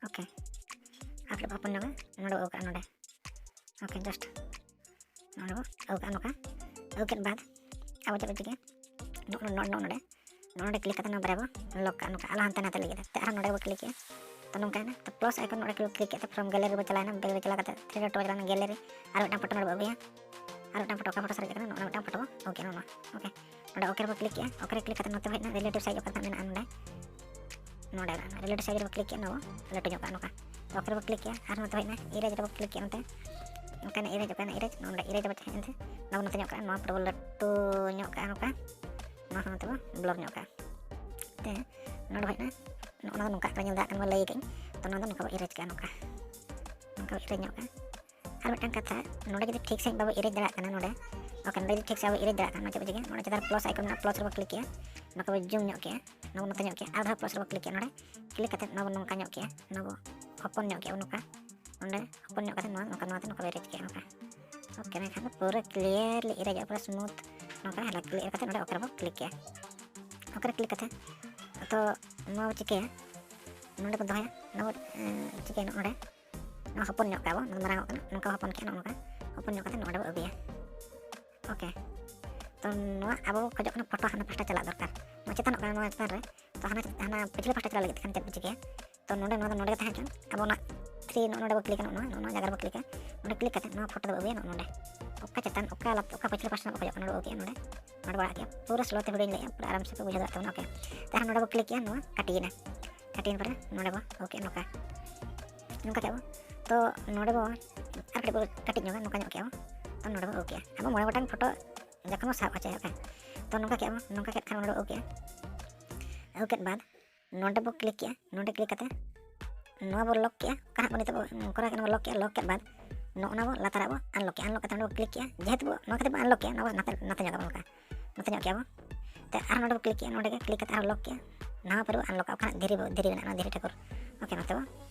okay, ᱟᱨ ᱠᱟᱹᱴᱤᱡ ᱵᱚ ᱦᱚᱯᱚᱱ ᱧᱚᱜᱟ, ᱱᱚᱰᱮ ᱵᱚ ᱟᱹᱜᱩ ᱠᱟᱜᱼᱟ ᱱᱚᱰᱮ, okay, just ᱱᱚᱰᱮ ᱵᱚ ᱟᱹᱜᱩ ᱠᱟᱜᱼᱟ ᱱᱚᱝᱠᱟ, ᱟᱹᱜᱩ ᱠᱮᱫ ᱵᱟᱫ ᱟᱵᱚ ᱪᱮᱫ ᱵᱚ ᱪᱤᱠᱟᱹᱭᱟ, ᱱᱚᱜᱼᱚ ᱱᱚᱰᱮ, ᱱᱚᱰᱮ click ᱠᱟᱛᱮ ᱱᱚᱣᱟ ᱵᱟᱨᱭᱟ ᱵᱚ lock ᱠᱟᱜᱼᱟ ᱱᱚᱝᱠᱟ, ᱟᱞᱚ ᱦᱟᱱᱛᱮ ᱱᱟᱛᱮ ᱞᱟᱹᱜᱤᱫ ᱛᱮ, ᱟᱨᱦᱚᱸ ᱱᱚᱰᱮ ᱵᱚ click ᱮᱜᱼᱟ, ᱛᱚ ᱱᱚᱝᱠᱟᱭᱮᱱᱟ, ᱛᱚ plus icon ᱱᱚᱰᱮ click ᱠᱟᱛᱮ from gallery ᱨᱮᱵᱚ ᱪᱟᱞᱟᱣᱮᱱᱟ, back ᱨᱮ ᱪᱟᱞᱟᱣ ᱠᱟᱛᱮ three dot ᱨᱮ ᱪᱟᱞᱟᱣᱮᱱᱟ gallery, ᱟᱨ ᱢᱤᱫᱴᱟᱝ ᱯᱷᱳᱴᱳ ᱱᱚᱰᱮ ᱵᱚ ᱟᱹᱜᱩᱭᱟ, ᱟᱨ ᱢᱤᱫᱴᱟᱝ ᱯᱷᱳᱴᱳ, ᱚᱠᱟ ᱯᱷᱳᱴᱳ ᱥᱟᱨᱮᱡ ᱟᱠᱟᱱᱟ, ᱱᱚᱜᱼᱚ ᱱᱟ ᱢᱤᱫᱴᱟᱝ ᱯᱷᱳᱴᱳ ᱵᱚ OK ᱱᱚᱜᱼᱚ ᱱᱚᱣᱟ᱾ OK, ᱱᱚᱰᱮ OK ᱨᱮᱵᱚ ᱠᱞᱤᱠ ᱠᱮᱜᱼᱟ᱾ OK ᱨᱮ ᱠᱞᱤᱠ ᱠᱟᱛᱮ ᱱᱚᱛᱮ ᱦᱮᱡ ᱮᱱᱟ, ᱨᱤᱞᱮᱴᱤᱵᱷ ᱥᱟᱭᱤᱡᱽ ᱚᱠᱟ ᱞᱮᱠᱟ ᱢᱮᱱᱟᱜᱼᱟ ᱱᱚᱰᱮ, ᱱᱚᱰᱮ ᱢᱮᱱᱟᱜᱼᱟ᱾ ᱨᱤᱞᱮᱴᱤᱵᱷ ᱥᱟᱭᱤᱡᱽ ᱨᱮᱵᱚ ᱠᱞᱤᱠ ᱠᱮᱜᱼᱟ, ᱱᱚᱣᱟ ᱞᱟᱹᱴᱩ ᱧᱚᱜ ᱠᱟᱜᱼᱟ ᱱᱚᱝᱠᱟ᱾ OK ᱨᱮᱵᱚ ᱠᱞᱤᱠ ᱠᱮᱜᱼᱟ᱾ ᱟᱨ ᱱᱚᱛᱮ ᱦᱮᱡ ᱮᱱᱟ, ᱤᱨᱮᱡᱽ ᱨᱮᱵᱚ ᱠᱞᱤᱠ ᱠᱮᱜᱼᱟ᱾ ᱱᱚᱛᱮ ᱚᱱᱠᱟᱱᱟᱜ ᱤᱨᱮᱡᱽ, ᱚᱠᱟᱱᱟᱜ ᱤᱨᱮᱡᱽ, ᱱᱚᱰᱮ ᱤᱨᱮᱡᱽ ᱨᱮᱵᱚ ᱦᱮᱡ ᱮᱱᱛᱮ ᱱᱚᱣᱟ ᱵᱚ ᱱᱚᱛᱮ ᱧᱚᱜ ᱠᱟᱜᱼᱟ, ᱱᱚᱣᱟ ᱯᱩᱨᱟᱹ ᱵᱚ ᱞᱟᱹᱴᱩ ᱧᱚᱜ ᱠᱟᱜᱼᱟ ᱱᱚᱝᱠᱟ᱾ ᱱᱚᱣᱟ ᱦᱚᱸ ᱱᱚᱛᱮ ᱵᱚ ᱵᱞᱚᱨ ᱧᱚᱜ ᱠᱟᱜᱼᱟ᱾ ᱛᱮ ᱱᱚᱰᱮ ᱦᱮᱡ ᱮᱱᱟ, ᱱᱚᱜᱼᱚ ᱱᱚᱣᱟ ᱫᱚ ᱱᱚᱝᱠᱟ ᱠᱟᱱᱟ, ᱧᱮᱞ ᱫᱟᱲᱮᱭᱟᱜ ᱠᱟᱱ ᱵᱚ ᱞᱟᱹᱭ ᱠᱟᱜ ᱟᱹᱧ᱾ ᱛᱚ ᱱᱚᱣᱟ ᱫᱚ ᱱᱚᱝᱠᱟ ᱵᱚ ᱤᱨᱮᱡᱽ ᱠᱟᱜᱼᱟ ᱱᱚᱝᱠᱟ᱾ ᱱᱚᱝᱠᱟ ᱵᱚ ᱤᱨᱮᱡᱽ ᱧᱚᱜ ᱠᱟᱜᱼᱟ᱾ ᱟᱨ ᱢᱤᱫᱴᱟᱝ ᱠᱟᱛᱷᱟ, ᱱᱚᱰᱮ ᱡᱩᱫᱤ ᱴᱷᱤᱠ ᱥᱟᱺᱦᱤᱡ ᱵᱟᱵᱚ ᱤᱨᱮᱡᱽ ᱫᱟᱲᱮᱭᱟᱜ ᱠᱟᱱᱟ ᱱᱚᱰᱮ, OK, ᱱᱚᱰᱮ ᱡᱩᱫᱤ ᱴᱷᱤᱠ ᱥᱟᱺᱦᱤᱡ ᱵᱟᱵᱚ ᱤᱨᱮᱡᱽ ᱫᱟᱲᱮᱭᱟᱜ ᱠᱟᱱᱟ, ᱱᱚᱣᱟ ᱪᱮᱫ ᱵᱚ ᱪᱤᱠᱟᱹᱭᱟ? ᱱᱚᱰᱮ ᱪᱮᱛᱟᱱ ᱨᱮ ᱯᱞᱟᱥ ᱟᱭᱠᱚᱱ ᱢᱮᱱᱟᱜᱼᱟ, ᱯᱞᱟᱥ ᱨᱮᱵᱚ ᱠᱞᱤᱠ ᱠᱮᱜᱼᱟ, ᱱᱚᱣᱟ ᱠᱚᱵᱚ ᱡᱩᱢ ᱧᱚᱜ ᱠᱮᱜᱼᱟ, ᱱᱚᱣᱟ ᱵᱚ ᱱᱚᱛᱮ ᱧᱚᱜ ᱠᱮᱜᱼᱟ, ᱟᱨ ᱫᱷᱟᱣ ᱯᱞᱟᱥ ᱨᱮᱵᱚ ᱠᱞᱤᱠ ᱠᱮᱜᱼᱟ᱾ ᱱᱚᱰᱮ ᱠᱞᱤᱠ ᱠᱟᱛᱮ ᱱᱚᱣᱟ ᱵᱚ ᱱᱚᱝᱠᱟ ᱧᱚᱜ ᱠᱮᱜᱼᱟ, ᱱᱚᱣᱟ ᱵᱚ ᱦᱚᱯᱚᱱ ᱧᱚᱜ ᱠᱮᱜᱼᱟ ᱵᱚ ᱱᱚᱝᱠᱟ᱾ ᱱᱚᱰᱮ ᱦᱚᱯᱚᱱ ᱧᱚᱜ ᱠᱟᱛᱮ ᱱᱚᱣᱟ ᱱᱚᱝᱠᱟ, ᱱᱚᱣᱟ ᱛᱮ ᱱᱚᱝᱠᱟ ᱵᱚ ᱤᱨᱮᱡᱽ ᱠᱮᱜᱼᱟ ᱱᱚᱝᱠᱟ᱾ OK, ᱢᱮᱱᱠᱷᱟᱱ ᱫᱚ ᱯᱩᱨᱟᱹ ᱠᱞᱤᱭᱟᱨᱞᱤ ᱤᱨᱮᱡᱚᱜᱼᱟ, ᱯᱩᱨᱟᱹ ᱥᱢᱩᱛᱷ ᱱᱚᱝᱠᱟ ᱦᱟᱞᱠᱟ ᱠᱞᱤᱭᱟᱨ ᱠᱟᱛᱮ ᱱᱚᱰᱮ OK ᱨᱮᱵᱚ ᱠᱞᱤᱠ ᱠᱮᱜᱼᱟ᱾ OK ᱨᱮ ᱠᱞᱤᱠ ᱠᱟᱛᱮ ᱛᱚ ᱱᱚᱣᱟ ᱵᱚ ᱪᱤᱠᱟᱹᱭᱟ, ᱱᱚᱰᱮ ᱵᱚ ᱫᱚᱦᱚᱭᱟ, ᱱᱚᱣᱟ ᱵᱚ, ᱮᱸ, ᱪᱤᱠᱟᱹᱭᱟ ᱱᱚᱰᱮ ᱱᱚᱣᱟ ᱦᱚᱯᱚᱱ ᱧᱚᱜ ᱠᱟᱜᱼᱟ ᱵᱚ, ᱱᱚᱣᱟ ᱫᱚ ᱢᱟᱨᱟᱝ ᱚᱜ ᱠᱟᱱᱟ, ᱱᱚᱝᱠᱟ ᱦᱚᱯᱚᱱ ᱠᱮᱜᱼᱟ, ᱱᱚᱜᱼᱚ ᱱᱚᱝᱠᱟ ᱦᱚᱯᱚᱱ ᱧᱚᱜ ᱠᱟᱛᱮ ᱱᱚᱰᱮ ᱵᱚ ᱟᱹᱜᱩᱭᱟ᱾ OK, ᱛᱚ ᱱᱚᱣᱟ ᱟᱵᱚ ᱵᱚ ᱠᱷᱚᱡᱚᱜ ᱠᱟᱱᱟ ᱯᱷᱳᱴᱳ ᱦᱟᱱᱟ ᱯᱟᱥᱴᱟ ᱪᱟᱞᱟᱜ ᱫᱚᱨᱠᱟᱨ, ᱱᱚᱣᱟ ᱪᱮᱛᱟᱱᱚᱜ ᱠᱟᱱᱟ, ᱱᱚᱣᱟ ᱪᱮᱛᱟᱱ ᱨᱮ᱾ ᱛᱚ ᱦᱟᱱᱟ, ᱦᱟᱱᱟ ᱯᱤᱪᱷᱞᱟᱹ ᱯᱟᱥᱴᱟ ᱪᱟᱞᱟᱜ ᱞᱟᱹᱜᱤᱫ ᱛᱮᱠᱷᱟᱱ ᱪᱮᱫ ᱵᱚ ᱪᱤᱠᱟᱹᱭᱟ? ᱛᱚ ᱱᱚᱰᱮ ᱱᱚᱣᱟ ᱫᱚ ᱱᱚᱰᱮ ᱜᱮ ᱛᱟᱦᱮᱸ ᱦᱚᱪᱚᱱ, ᱟᱵᱚ ᱚᱱᱟ ᱛᱷᱨᱤ ᱱᱚᱜᱼᱚ ᱱᱚᱰᱮ ᱵᱚ ᱠᱞᱤᱠᱟ, ᱱᱚᱜᱼᱚ ᱱᱚᱣᱟ, ᱱᱚᱜᱼᱚ ᱱᱚᱣᱟ ᱡᱟᱭᱜᱟ ᱨᱮᱵᱚ ᱠᱞᱤᱠᱟ᱾ ᱱᱚᱰᱮ ᱠᱞᱤᱠ ᱠᱟᱛᱮ ᱱᱚᱣᱟ ᱯᱷᱳᱴᱳ ᱫᱚ ᱟᱹᱜᱩᱭᱟ ᱱᱚᱜᱼᱚ ᱱᱚᱰᱮ, ᱚᱠᱟ ᱪᱮᱛᱟᱱ, ᱚᱠᱟ ᱞᱟᱛ-, ᱚᱠᱟ ᱯᱟᱹᱪᱷᱞᱟᱹ ᱯᱟᱥᱴᱟ ᱵᱚ ᱠᱷᱚᱡᱚᱜ ᱠᱟᱱᱟ, ᱱᱚᱰᱮ OK ᱱᱚᱰᱮ᱾ ᱱᱚᱰᱮ ᱵᱚ ᱟᱲᱟᱜ ᱠᱮᱜᱼᱟ᱾ ᱯᱩᱨᱟᱹ ᱥᱞᱳ ᱛᱮ ᱵᱷᱤᱰᱤᱭᱳᱧ ᱞᱟᱹᱭᱮᱜᱼᱟ, ᱯᱩᱨᱟᱹ ᱟᱨᱟᱢ ᱥᱮ ᱯᱮ ᱵᱩᱡᱷᱟᱹᱣ ᱫᱟᱲᱮᱭᱟᱜ ᱛᱟᱵᱚᱱᱟ᱾ OK, ᱛᱟᱦᱞᱮ ᱱᱚᱰᱮ ᱵᱚ ᱠᱞᱤᱠ ᱠᱮᱜᱼᱟ, ᱱᱚᱣᱟ ᱠᱟᱹᱴᱤᱭᱮᱱᱟ᱾ ᱠᱟᱹᱴᱤᱭᱮᱱ ᱯᱚᱨᱮ ᱱᱚᱰᱮ ᱵᱚ OK ᱱᱚᱝᱠᱟ, ᱱᱚᱝᱠᱟ ᱠᱮᱜᱼᱟ ᱵᱚ᱾ ᱛᱚ ᱱᱚᱰᱮ ᱵᱚ ᱟᱨ ᱠᱟᱹᱴᱤᱡ ᱵᱚ ᱠᱟᱹᱴᱤᱡ ᱧᱚᱜᱟ, ᱱᱚᱝᱠᱟ ᱧᱚᱜ ᱠᱮᱜᱼᱟ ᱵᱚ᱾ ᱛᱚ ᱱᱚᱰᱮ ᱵᱚ OK᱾ ᱟᱵᱚ ᱢᱚᱬᱮ ᱜᱚᱴᱟᱝ ᱯᱷᱳᱴᱳ ᱡᱚᱠᱷᱚᱱ ᱵᱚ ᱥᱟᱵ ᱦᱚᱪᱚᱭᱟ, OK, ᱛᱚ ᱱᱚᱝᱠᱟ ᱠᱮᱜᱼᱟ ᱵᱚ, ᱱᱚᱝᱠᱟ ᱠᱮᱫ ᱠᱷᱟᱱ ᱱᱚᱰᱮ ᱵᱚ OK᱾ OK ᱠᱮᱫ ᱵᱟᱫ ᱱᱚᱰᱮ ᱵᱚ ᱠᱞᱤᱠ ᱠᱮᱜᱼᱟ, ᱱᱚᱰᱮ ᱠᱞᱤᱠ ᱠᱟᱛᱮ ᱱᱚᱣᱟ ᱵᱚ ᱞᱚᱠ ᱠᱮᱜᱼᱟ, ᱚᱠᱟ ᱦᱟᱸᱜ ᱵᱚ ᱱᱤᱛᱚᱜ ᱵᱚ ᱠᱚᱨᱟᱣ ᱠᱮᱜᱼᱟ, ᱚᱱᱟ ᱵᱚ ᱞᱚᱠ ᱠᱮᱜᱼᱟ᱾ ᱞᱚᱠ ᱠᱮᱫ ᱵᱟᱫ ᱱᱚᱜᱼᱚ ᱱᱟ ᱵᱚ ᱞᱟᱛᱟᱨᱟᱜ ᱵᱚ ᱟᱱᱞᱚᱠ ᱠᱮᱜᱼᱟ᱾ ᱟᱱᱞᱚᱠ ᱠᱟᱛᱮ ᱱᱚᱰᱮ ᱵᱚ ᱠᱞᱤᱠ ᱠᱮᱜᱼᱟ᱾ ᱡᱮᱦᱮᱛᱩ ᱵᱚ ᱱᱚᱣᱟ ᱠᱷᱟᱹᱛᱤᱨ ᱵᱚ ᱟᱱᱞᱚᱠ ᱠᱮᱜᱼᱟ, ᱱᱚᱣᱟ ᱵᱚ ᱱᱟᱛᱮ, ᱱᱟᱛᱮ ᱧᱚᱜ ᱠᱟᱜᱼᱟ ᱵᱚ ᱱᱚᱝᱠᱟ, ᱱᱚᱛᱮ ᱧᱚᱜ ᱠᱮᱜᱼᱟ ᱵᱚ᱾ ᱛᱮ ᱟᱨ ᱱᱚᱰᱮ ᱵᱚ ᱠᱞᱤᱠ ᱠᱮᱜᱼᱟ, ᱱᱚᱰᱮ ᱜᱮ ᱠᱞᱤᱠ ᱠᱟᱛᱮ ᱟᱨᱦᱚᱸ ᱞᱚᱠ ᱠᱮᱜᱼᱟ᱾ ᱱᱟᱣᱟ ᱯᱟᱹᱨᱤ ᱵᱚ ᱟᱱᱞᱚᱠ ᱠᱟᱜᱼᱟ, ᱚᱠᱟ ᱱᱟᱜ ᱫᱷᱤᱨᱤ ᱵᱚ, ᱫᱷᱤᱨᱤ ᱢᱮᱱᱟᱜᱼᱟ, ᱱᱚᱣᱟ ᱫᱷᱤᱨᱤ ᱴᱷᱟᱹᱠᱩᱨ᱾ OK, ᱱᱚᱛᱮ ᱵᱚ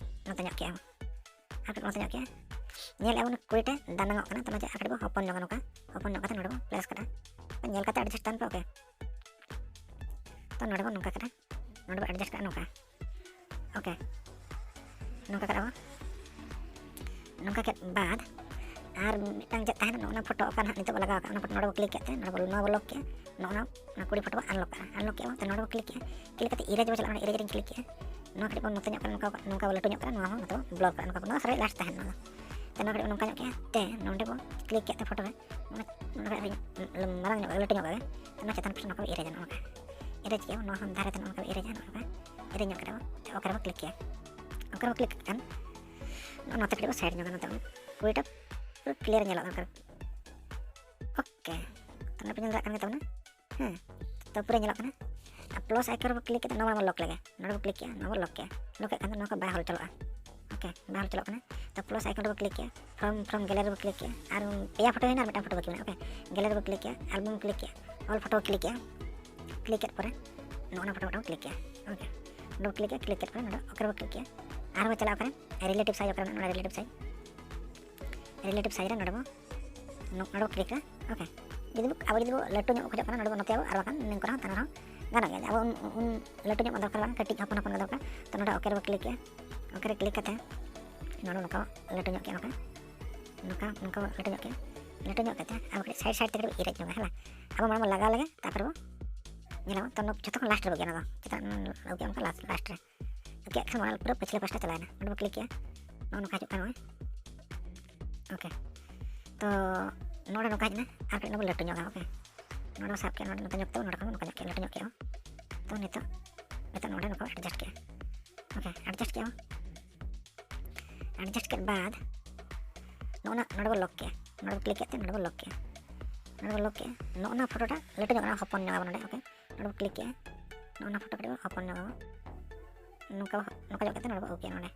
ᱱᱚᱛᱮ ᱧᱚᱜ ᱠᱮᱜᱼᱟ ᱵᱚ᱾ ᱟᱨ ᱠᱟᱹᱴᱤᱡ ᱱᱚᱛᱮ ᱧᱚᱜ ᱠᱮᱜᱼᱟ᱾ ᱧᱮᱞᱮᱜᱼᱟ ᱵᱚᱱ ᱠᱩᱲᱤ ᱴᱷᱮᱱ ᱫᱟᱱᱟᱝ ᱚᱜ ᱠᱟᱱᱟ, ᱛᱚ ᱱᱚᱣᱟ ᱪᱮᱫ ᱟᱨ ᱠᱟᱹᱴᱤᱡ ᱵᱚ ᱦᱚᱯᱚᱱ ᱧᱚᱜᱟ ᱱᱚᱝᱠᱟ, ᱦᱚᱯᱚᱱ ᱧᱚᱜ ᱠᱟᱛᱮ ᱱᱚᱰᱮ ᱵᱚ ᱯᱞᱮᱥ ᱠᱟᱫᱟ᱾ ᱧᱮᱞ ᱠᱟᱛᱮ ᱮᱰᱡᱟᱥᱴ ᱛᱟᱦᱮᱱ ᱯᱮ, OK᱾ ᱛᱚ ᱱᱚᱰᱮ ᱵᱚ ᱱᱚᱝᱠᱟ ᱠᱟᱫᱟ, ᱱᱚᱰᱮ ᱵᱚ ᱮᱰᱡᱟᱥᱴ ᱠᱟᱜᱼᱟ ᱱᱚᱝᱠᱟ, OK᱾ ᱱᱚᱝᱠᱟ ᱠᱟᱫᱟ ᱵᱚ᱾ ᱱᱚᱝᱠᱟ ᱠᱮᱫ ᱵᱟᱫ ᱟᱨ ᱢᱤᱫᱴᱟᱝ ᱪᱮᱫ ᱛᱟᱦᱮᱱᱟ, ᱱᱚᱜᱼᱚ ᱱᱟ ᱯᱷᱳᱴᱳ ᱚᱠᱟ ᱱᱟᱦᱟᱜ ᱱᱤᱛᱚᱜ ᱵᱚ ᱞᱟᱜᱟᱣ ᱠᱟᱜᱼᱟ, ᱚᱱᱟ ᱯᱷᱳᱴᱳ ᱱᱚᱰᱮ ᱵᱚ ᱠᱞᱤᱠ ᱠᱮᱫ ᱛᱮ ᱱᱚᱰᱮ ᱵᱚ, ᱱᱚᱣᱟ ᱵᱚ ᱞᱚᱠ ᱠᱮᱜᱼᱟ, ᱱᱚᱜᱼᱚ ᱱᱟ, ᱚᱱᱟ ᱠᱩᱲᱤ ᱯᱷᱳᱴᱳ ᱵᱚ ᱟᱱᱞᱚᱠ ᱠᱟᱜᱼᱟ᱾ ᱟᱱᱞᱚᱠ ᱠᱮᱜᱼᱟ ᱵᱚ, ᱛᱚ ᱱᱚᱰᱮ ᱵᱚ ᱠᱞᱤᱠ ᱠᱮᱜᱼᱟ, ᱠᱞᱤᱠ ᱠᱟᱛᱮ ᱤᱨᱮᱡᱽ ᱵᱚ ᱪᱟᱞᱟᱜᱼᱟ, ᱚᱱᱟ ᱤᱨᱮᱡᱽ ᱨᱤᱧ ᱠᱞᱤᱠ ᱠᱮᱜᱼᱟ᱾ ᱱᱚᱣᱟ ᱠᱟᱹᱴᱤᱡ ᱵᱚ ᱱᱚᱛᱮ ᱧᱚᱜ ᱠᱟᱱᱟ, ᱱᱚᱝᱠᱟ, ᱱᱚᱝᱠᱟ ᱵᱚ ᱞᱟᱹᱴᱩ ᱧᱚᱜ ᱠᱟᱱᱟ, ᱱᱚᱣᱟ ᱦᱚᱸ ᱱᱚᱛᱮ ᱵᱚ ᱵᱞᱚᱨ ᱠᱟᱜᱼᱟ, ᱱᱚᱝᱠᱟ ᱵᱚ, ᱱᱚᱣᱟ ᱥᱟᱨᱮᱡ ᱞᱟᱥᱴ ᱛᱟᱦᱮᱱ ᱱᱚᱣᱟ ᱫᱚ᱾ ᱛᱮ ᱱᱚᱣᱟ ᱠᱟᱹᱴᱤᱡ ᱵᱚᱱ ᱱᱚᱝᱠᱟ ᱧᱚᱜ ᱠᱮᱜᱼᱟ᱾ ᱛᱮ ᱱᱚᱰᱮ ᱵᱚ ᱠᱞᱤᱠ ᱠᱮᱫ ᱛᱮ ᱯᱷᱳᱴᱳ ᱨᱮ ᱚᱱᱟ ᱱᱚᱰᱮ ᱠᱟᱹᱴᱤᱡ ᱢᱟᱨᱟᱝ ᱧᱚᱜ ᱠᱟᱜᱼᱟ, ᱞᱟᱹᱴᱩ ᱧᱚᱜ ᱠᱟᱜᱼᱟ᱾ ᱛᱮ ᱱᱚᱣᱟ ᱪᱮᱛᱟᱱ ᱯᱟᱥᱴᱟ ᱱᱚᱝᱠᱟ ᱵᱚ ᱤᱨᱮᱡᱟ, ᱱᱚᱜᱼᱚ ᱱᱚᱝᱠᱟ ᱤᱨᱮᱡᱽ ᱠᱮᱜᱼᱟ᱾ ᱱᱚᱣᱟ ᱦᱚᱸ ᱫᱷᱟᱨᱮ ᱛᱮ ᱱᱚᱜᱼᱚ ᱱᱚᱝᱠᱟ ᱵᱚ ᱤᱨᱮᱡᱟ, ᱱᱚᱜᱼᱚ ᱱᱚᱝᱠᱟ ᱤᱨᱮᱡᱽ ᱧᱚᱜ ᱠᱟᱛᱮ ᱵᱚ ᱛᱮ ᱳᱠᱮ ᱨᱮᱵᱚ ᱠᱞᱤᱠ ᱠᱮᱜᱼᱟ᱾ ᱳᱠᱮ ᱨᱮᱵᱚ ᱠᱞᱤᱠ ᱠᱮᱫ ᱠᱷᱟᱱ ᱱᱚᱜᱼᱚ ᱱᱚᱛᱮ ᱠᱟᱹᱴᱤᱡ ᱵᱚ ᱥᱟᱭᱤᱰ ᱧᱚᱜᱟ, ᱱᱚᱛᱮ ᱯᱩᱨᱟᱹᱴᱟ ᱯᱩᱨᱟᱹ ᱠᱞᱤᱭᱟᱨ ᱧᱮᱞᱚᱜ ᱫᱚᱨᱠᱟᱨ᱾ ᱳᱠᱮ, ᱛᱚ ᱱᱚᱰᱮ ᱯᱮ ᱧᱮᱞ ᱫᱟᱲᱮᱭᱟᱜ ᱠᱟᱱ ᱜᱮ ᱛᱟᱵᱚᱱᱟ, ᱦᱮᱸ, ᱛᱚ ᱯᱩᱨᱟᱹ ᱧᱮᱞᱚᱜ ᱠᱟᱱᱟ᱾ ᱟᱨ ᱯᱞᱟᱥ ᱟᱭᱠᱚᱱ ᱨᱮᱵᱚ ᱠᱞᱤᱠ ᱠᱮᱫᱟ, ᱱᱚᱣᱟ ᱵᱚᱱ ᱞᱚᱠ ᱞᱮᱜᱮ, ᱱᱚᱰᱮ ᱵᱚ ᱠᱞᱤᱠ ᱠᱮᱜᱼᱟ, ᱱᱚᱣᱟ ᱵᱚ ᱞᱚᱠ ᱠᱮᱜᱼᱟ᱾ ᱞᱚᱠ ᱠᱮᱫ ᱠᱷᱟᱱ ᱫᱚ ᱱᱚᱣᱟ ᱠᱚ ᱵᱟᱭ ᱦᱚᱞᱪᱚᱞᱚᱜᱼᱟ᱾ ᱳᱠᱮ, ᱵᱟᱭ ᱦᱚᱞᱪᱚᱞᱚᱜ ᱠᱟᱱᱟ᱾ ᱛᱚ ᱯᱞᱟᱥ ᱟᱭᱠᱚᱱ ᱨᱮᱵᱚ ᱠᱞᱤᱠ ᱠᱮᱜᱼᱟ, ᱯᱷᱨᱚᱢ ᱯᱷᱨᱚᱢ ᱜᱮᱞᱟᱨᱤ ᱨᱮᱵᱚ ᱠᱞᱤᱠ ᱠᱮᱜᱼᱟ, ᱟᱨ ᱯᱮᱭᱟ ᱯᱷᱳᱴᱳ ᱦᱩᱭᱱᱟ, ᱟᱨ ᱢᱤᱫᱴᱟᱝ ᱯᱷᱳᱴᱳ ᱵᱟᱹᱠᱤ ᱢᱮᱱᱟᱜᱼᱟ᱾ ᱳᱠᱮ, ᱜᱮᱞᱟᱨᱤ ᱨᱮᱵᱚ ᱠᱞᱤᱠ ᱠᱮᱜᱼᱟ, ᱟᱞᱵᱟᱢ ᱠᱞᱤᱠ ᱠᱮᱜᱼᱟ, ᱚᱞ ᱯᱷᱳᱴᱳ ᱠᱞᱤᱠ ᱠᱮᱜᱼᱟ᱾ ᱠᱞᱤᱠ ᱠᱮᱫ ᱯᱚᱨᱮ ᱱᱚᱜᱼᱚ ᱱᱚᱣᱟ ᱯᱷᱳᱴᱳ ᱢᱤᱫᱴᱟᱝ ᱠᱞᱤᱠ ᱠᱮᱜᱼᱟ᱾ ᱳᱠᱮ, ᱱᱚᱰᱮ ᱵᱚ ᱠᱞᱤᱠ ᱠᱮᱜᱼᱟ, ᱠᱞᱤᱠ ᱠᱮᱫ ᱯᱚᱨᱮ ᱱᱚᱰᱮ ᱳᱠᱮ ᱨᱮᱵᱚ ᱠᱞᱤᱠ ᱠᱮᱜᱼᱟ᱾ ᱟᱨᱦᱚᱸ ᱵᱚ ᱪᱟᱞᱟᱜᱼᱟ ᱚᱠᱟᱨᱮ, ᱨᱤᱞᱮᱴᱤᱵᱷ ᱥᱟᱭᱤᱡᱽ, ᱚᱠᱟᱨᱮ ᱢᱮᱱᱟᱜᱼᱟ, ᱱᱚᱰᱮ ᱨᱤᱞᱮᱴᱤᱵᱷ ᱥᱟᱭᱤᱡᱽ, ᱨᱤᱞᱮᱴᱤᱵᱷ ᱥᱟᱭᱤᱡᱽ ᱨᱮ ᱱᱚᱰᱮ ᱵᱚ ᱱᱚ-, ᱱᱚᱰᱮ ᱵᱚ ᱠᱞᱤᱠᱟ᱾ ᱳᱠᱮ, ᱡᱩᱫᱤ ᱵᱚ, ᱟᱵᱚ ᱡᱩᱫᱤ ᱵᱚ ᱞᱟᱹᱴᱩ ᱧᱚᱜ ᱠᱷᱚᱡᱚᱜ ᱠᱟᱱᱟ, ᱱᱚᱰᱮ ᱵᱚ ᱱᱚᱛᱮ ᱟᱵᱚ ᱟᱨ ᱵᱟᱠᱷᱟᱱ ᱱᱤᱝᱠᱚ ᱨᱮᱦᱚᱸ ᱛᱟᱦᱮᱱ ᱨᱮᱦᱚᱸ ᱜᱟᱱᱚᱜ ᱜᱮᱭᱟ᱾ ᱟᱵᱚ ᱩᱱ, ᱩᱱ ᱞᱟᱹᱴᱩ ᱧᱚᱜ ᱢᱟ ᱫᱚᱨᱠᱟᱨ ᱵᱟᱝ, ᱠᱟᱹᱴᱤᱡ ᱦᱚᱯᱚᱱ ᱦᱚᱯᱚᱱ ᱜᱮ ᱫᱚᱨᱠᱟᱨ᱾ ᱛᱚ ᱱᱚᱰᱮ ᱳᱠᱮ ᱨᱮᱵᱚ ᱠᱞᱤᱠ ᱠᱮᱜᱼᱟ᱾ ᱳᱠᱮ ᱨᱮ ᱠᱞᱤᱠ ᱠᱟᱛᱮ ᱱᱚᱰᱮ ᱱᱚᱝᱠᱟ ᱞᱟᱹᱴᱩ ᱧᱚᱜ ᱠᱮᱜᱼᱟ, ᱱᱚᱝᱠᱟ, ᱱᱚᱝᱠᱟ, ᱱᱚᱝᱠᱟ ᱵᱚ ᱞᱟᱹᱴᱩ ᱧᱚᱜ ᱠᱮᱜᱼᱟ᱾ ᱞᱟᱹᱴᱩ ᱧᱚᱜ ᱠᱟᱛᱮ ᱟᱵᱚ ᱠᱟᱹᱴᱤᱡ ᱥᱟᱭᱤᱰ ᱥᱟᱭᱤᱰ ᱛᱮ ᱠᱟᱹᱴᱤᱡ ᱵᱚ ᱤᱨᱮᱡᱽ ᱧᱚᱜᱟ, ᱦᱮᱸ ᱵᱟᱝ? ᱟᱵᱚ ᱢᱟᱲᱟᱝ ᱵᱚ ᱞᱟᱜᱟᱣ ᱞᱮᱜᱮ, ᱛᱟᱨᱯᱚᱨᱮ ᱵᱚ ᱧᱮᱞᱟ ᱛᱚ ᱱᱚ-, ᱡᱚᱛᱚ ᱠᱷᱚᱱ ᱞᱟᱥᱴ ᱨᱮᱵᱚ ᱟᱹᱜᱩᱭᱟ ᱱᱚᱣᱟ ᱫᱚ, ᱪᱮᱫᱟᱜ ᱱᱚᱣᱟ ᱟᱹᱜᱩ ᱠᱮᱜᱼᱟ ᱚᱱᱠᱟ ᱞᱟᱥᱴ, ᱞᱟᱥᱴ ᱨᱮ᱾ ᱳᱠᱮ, ᱮᱠᱷᱟᱱ ᱚᱱᱟ ᱯᱩᱨᱟᱹ ᱯᱟᱹᱪᱷᱞᱟᱹ ᱯᱟᱥᱴᱟ ᱪᱟᱞᱟᱣᱮᱱᱟ᱾ ᱱᱚᱰᱮ ᱵᱚ ᱠᱞᱤᱠ ᱠᱮᱜᱼᱟ, ᱱᱚᱜᱼᱚ ᱱᱚᱝᱠᱟ ᱦᱤᱡᱩᱜ ᱠᱟᱱᱟ ᱱᱚᱜᱼᱚᱭ᱾ ᱳᱠᱮ, ᱛᱚ ᱱᱚᱰᱮ ᱱᱚᱝᱠᱟ ᱦᱮᱡ ᱮᱱᱟ, ᱟᱨ ᱠᱟᱹᱴᱤᱡ ᱱᱚᱰᱮ ᱵᱚ ᱞᱟᱹᱴᱩ ᱧᱚᱜᱟ᱾ ᱳᱠᱮ, ᱱᱚᱰᱮ ᱵᱚ ᱥᱟᱵ ᱠᱮᱜᱼᱟ, ᱱᱚᱰᱮ ᱱᱚᱝᱠᱟ ᱧᱚᱜ ᱛᱮ, ᱱᱚᱰᱮ ᱠᱷᱚᱱ ᱱᱚᱝᱠᱟ ᱧᱚᱜ ᱠᱮᱜᱼᱟ, ᱞᱟᱹᱴᱩ ᱧᱚᱜ ᱠᱮᱜᱼᱟ ᱵᱚ᱾ ᱛᱚ ᱱᱤᱛᱚᱜ, ᱱᱤᱛᱚᱜ ᱱᱚᱰᱮ ᱱᱚᱝᱠᱟ ᱵᱚ ᱮᱰᱡᱟᱥᱴ ᱠᱮᱜᱼᱟ᱾ ᱳᱠᱮ, ᱮᱰᱡᱟᱥᱴ ᱠᱮᱜᱼᱟ ᱵᱚ᱾ ᱮᱰᱡᱟᱥᱴ ᱠᱮᱫ ᱵᱟᱫ ᱱᱚᱜᱼᱚ ᱱᱟ ᱱᱚᱰᱮ ᱵᱚ ᱞᱚᱠ ᱠᱮᱜᱼᱟ, ᱱᱚᱰᱮ ᱵᱚ ᱠᱞᱤᱠ ᱠᱮᱫ ᱛᱮ ᱱᱚᱰᱮ ᱵᱚ ᱞᱚᱠ ᱠᱮᱜᱼᱟ, ᱱᱚᱰᱮ ᱵᱚ ᱞᱚᱠ ᱠᱮᱜᱼᱟ᱾ ᱱᱚᱜᱼᱚ ᱱᱟ ᱯᱷᱳᱴᱳᱴᱟ ᱞᱟᱹᱴᱩ ᱧᱚᱜ ᱠᱟᱱᱟ, ᱦᱚᱯᱚᱱ ᱧᱚᱜ ᱟᱵᱚ ᱱᱚᱰᱮ᱾ ᱳᱠᱮ, ᱱᱚᱰᱮ ᱵᱚ ᱠᱞᱤᱠ ᱠᱮᱜᱼᱟ, ᱱᱚᱜᱼᱚ ᱱᱟ ᱯᱷᱳᱴᱳ ᱠᱟᱹᱴᱤᱡ ᱵᱚ ᱦᱚᱯᱚᱱ ᱧᱚᱜ ᱟᱵᱚ, ᱱᱚᱝᱠᱟ, ᱱᱚᱝᱠᱟ ᱧᱚᱜ ᱠᱟᱛᱮ ᱱᱚᱰᱮ ᱵᱚ ᱳᱠᱮ, ᱱᱚᱰᱮ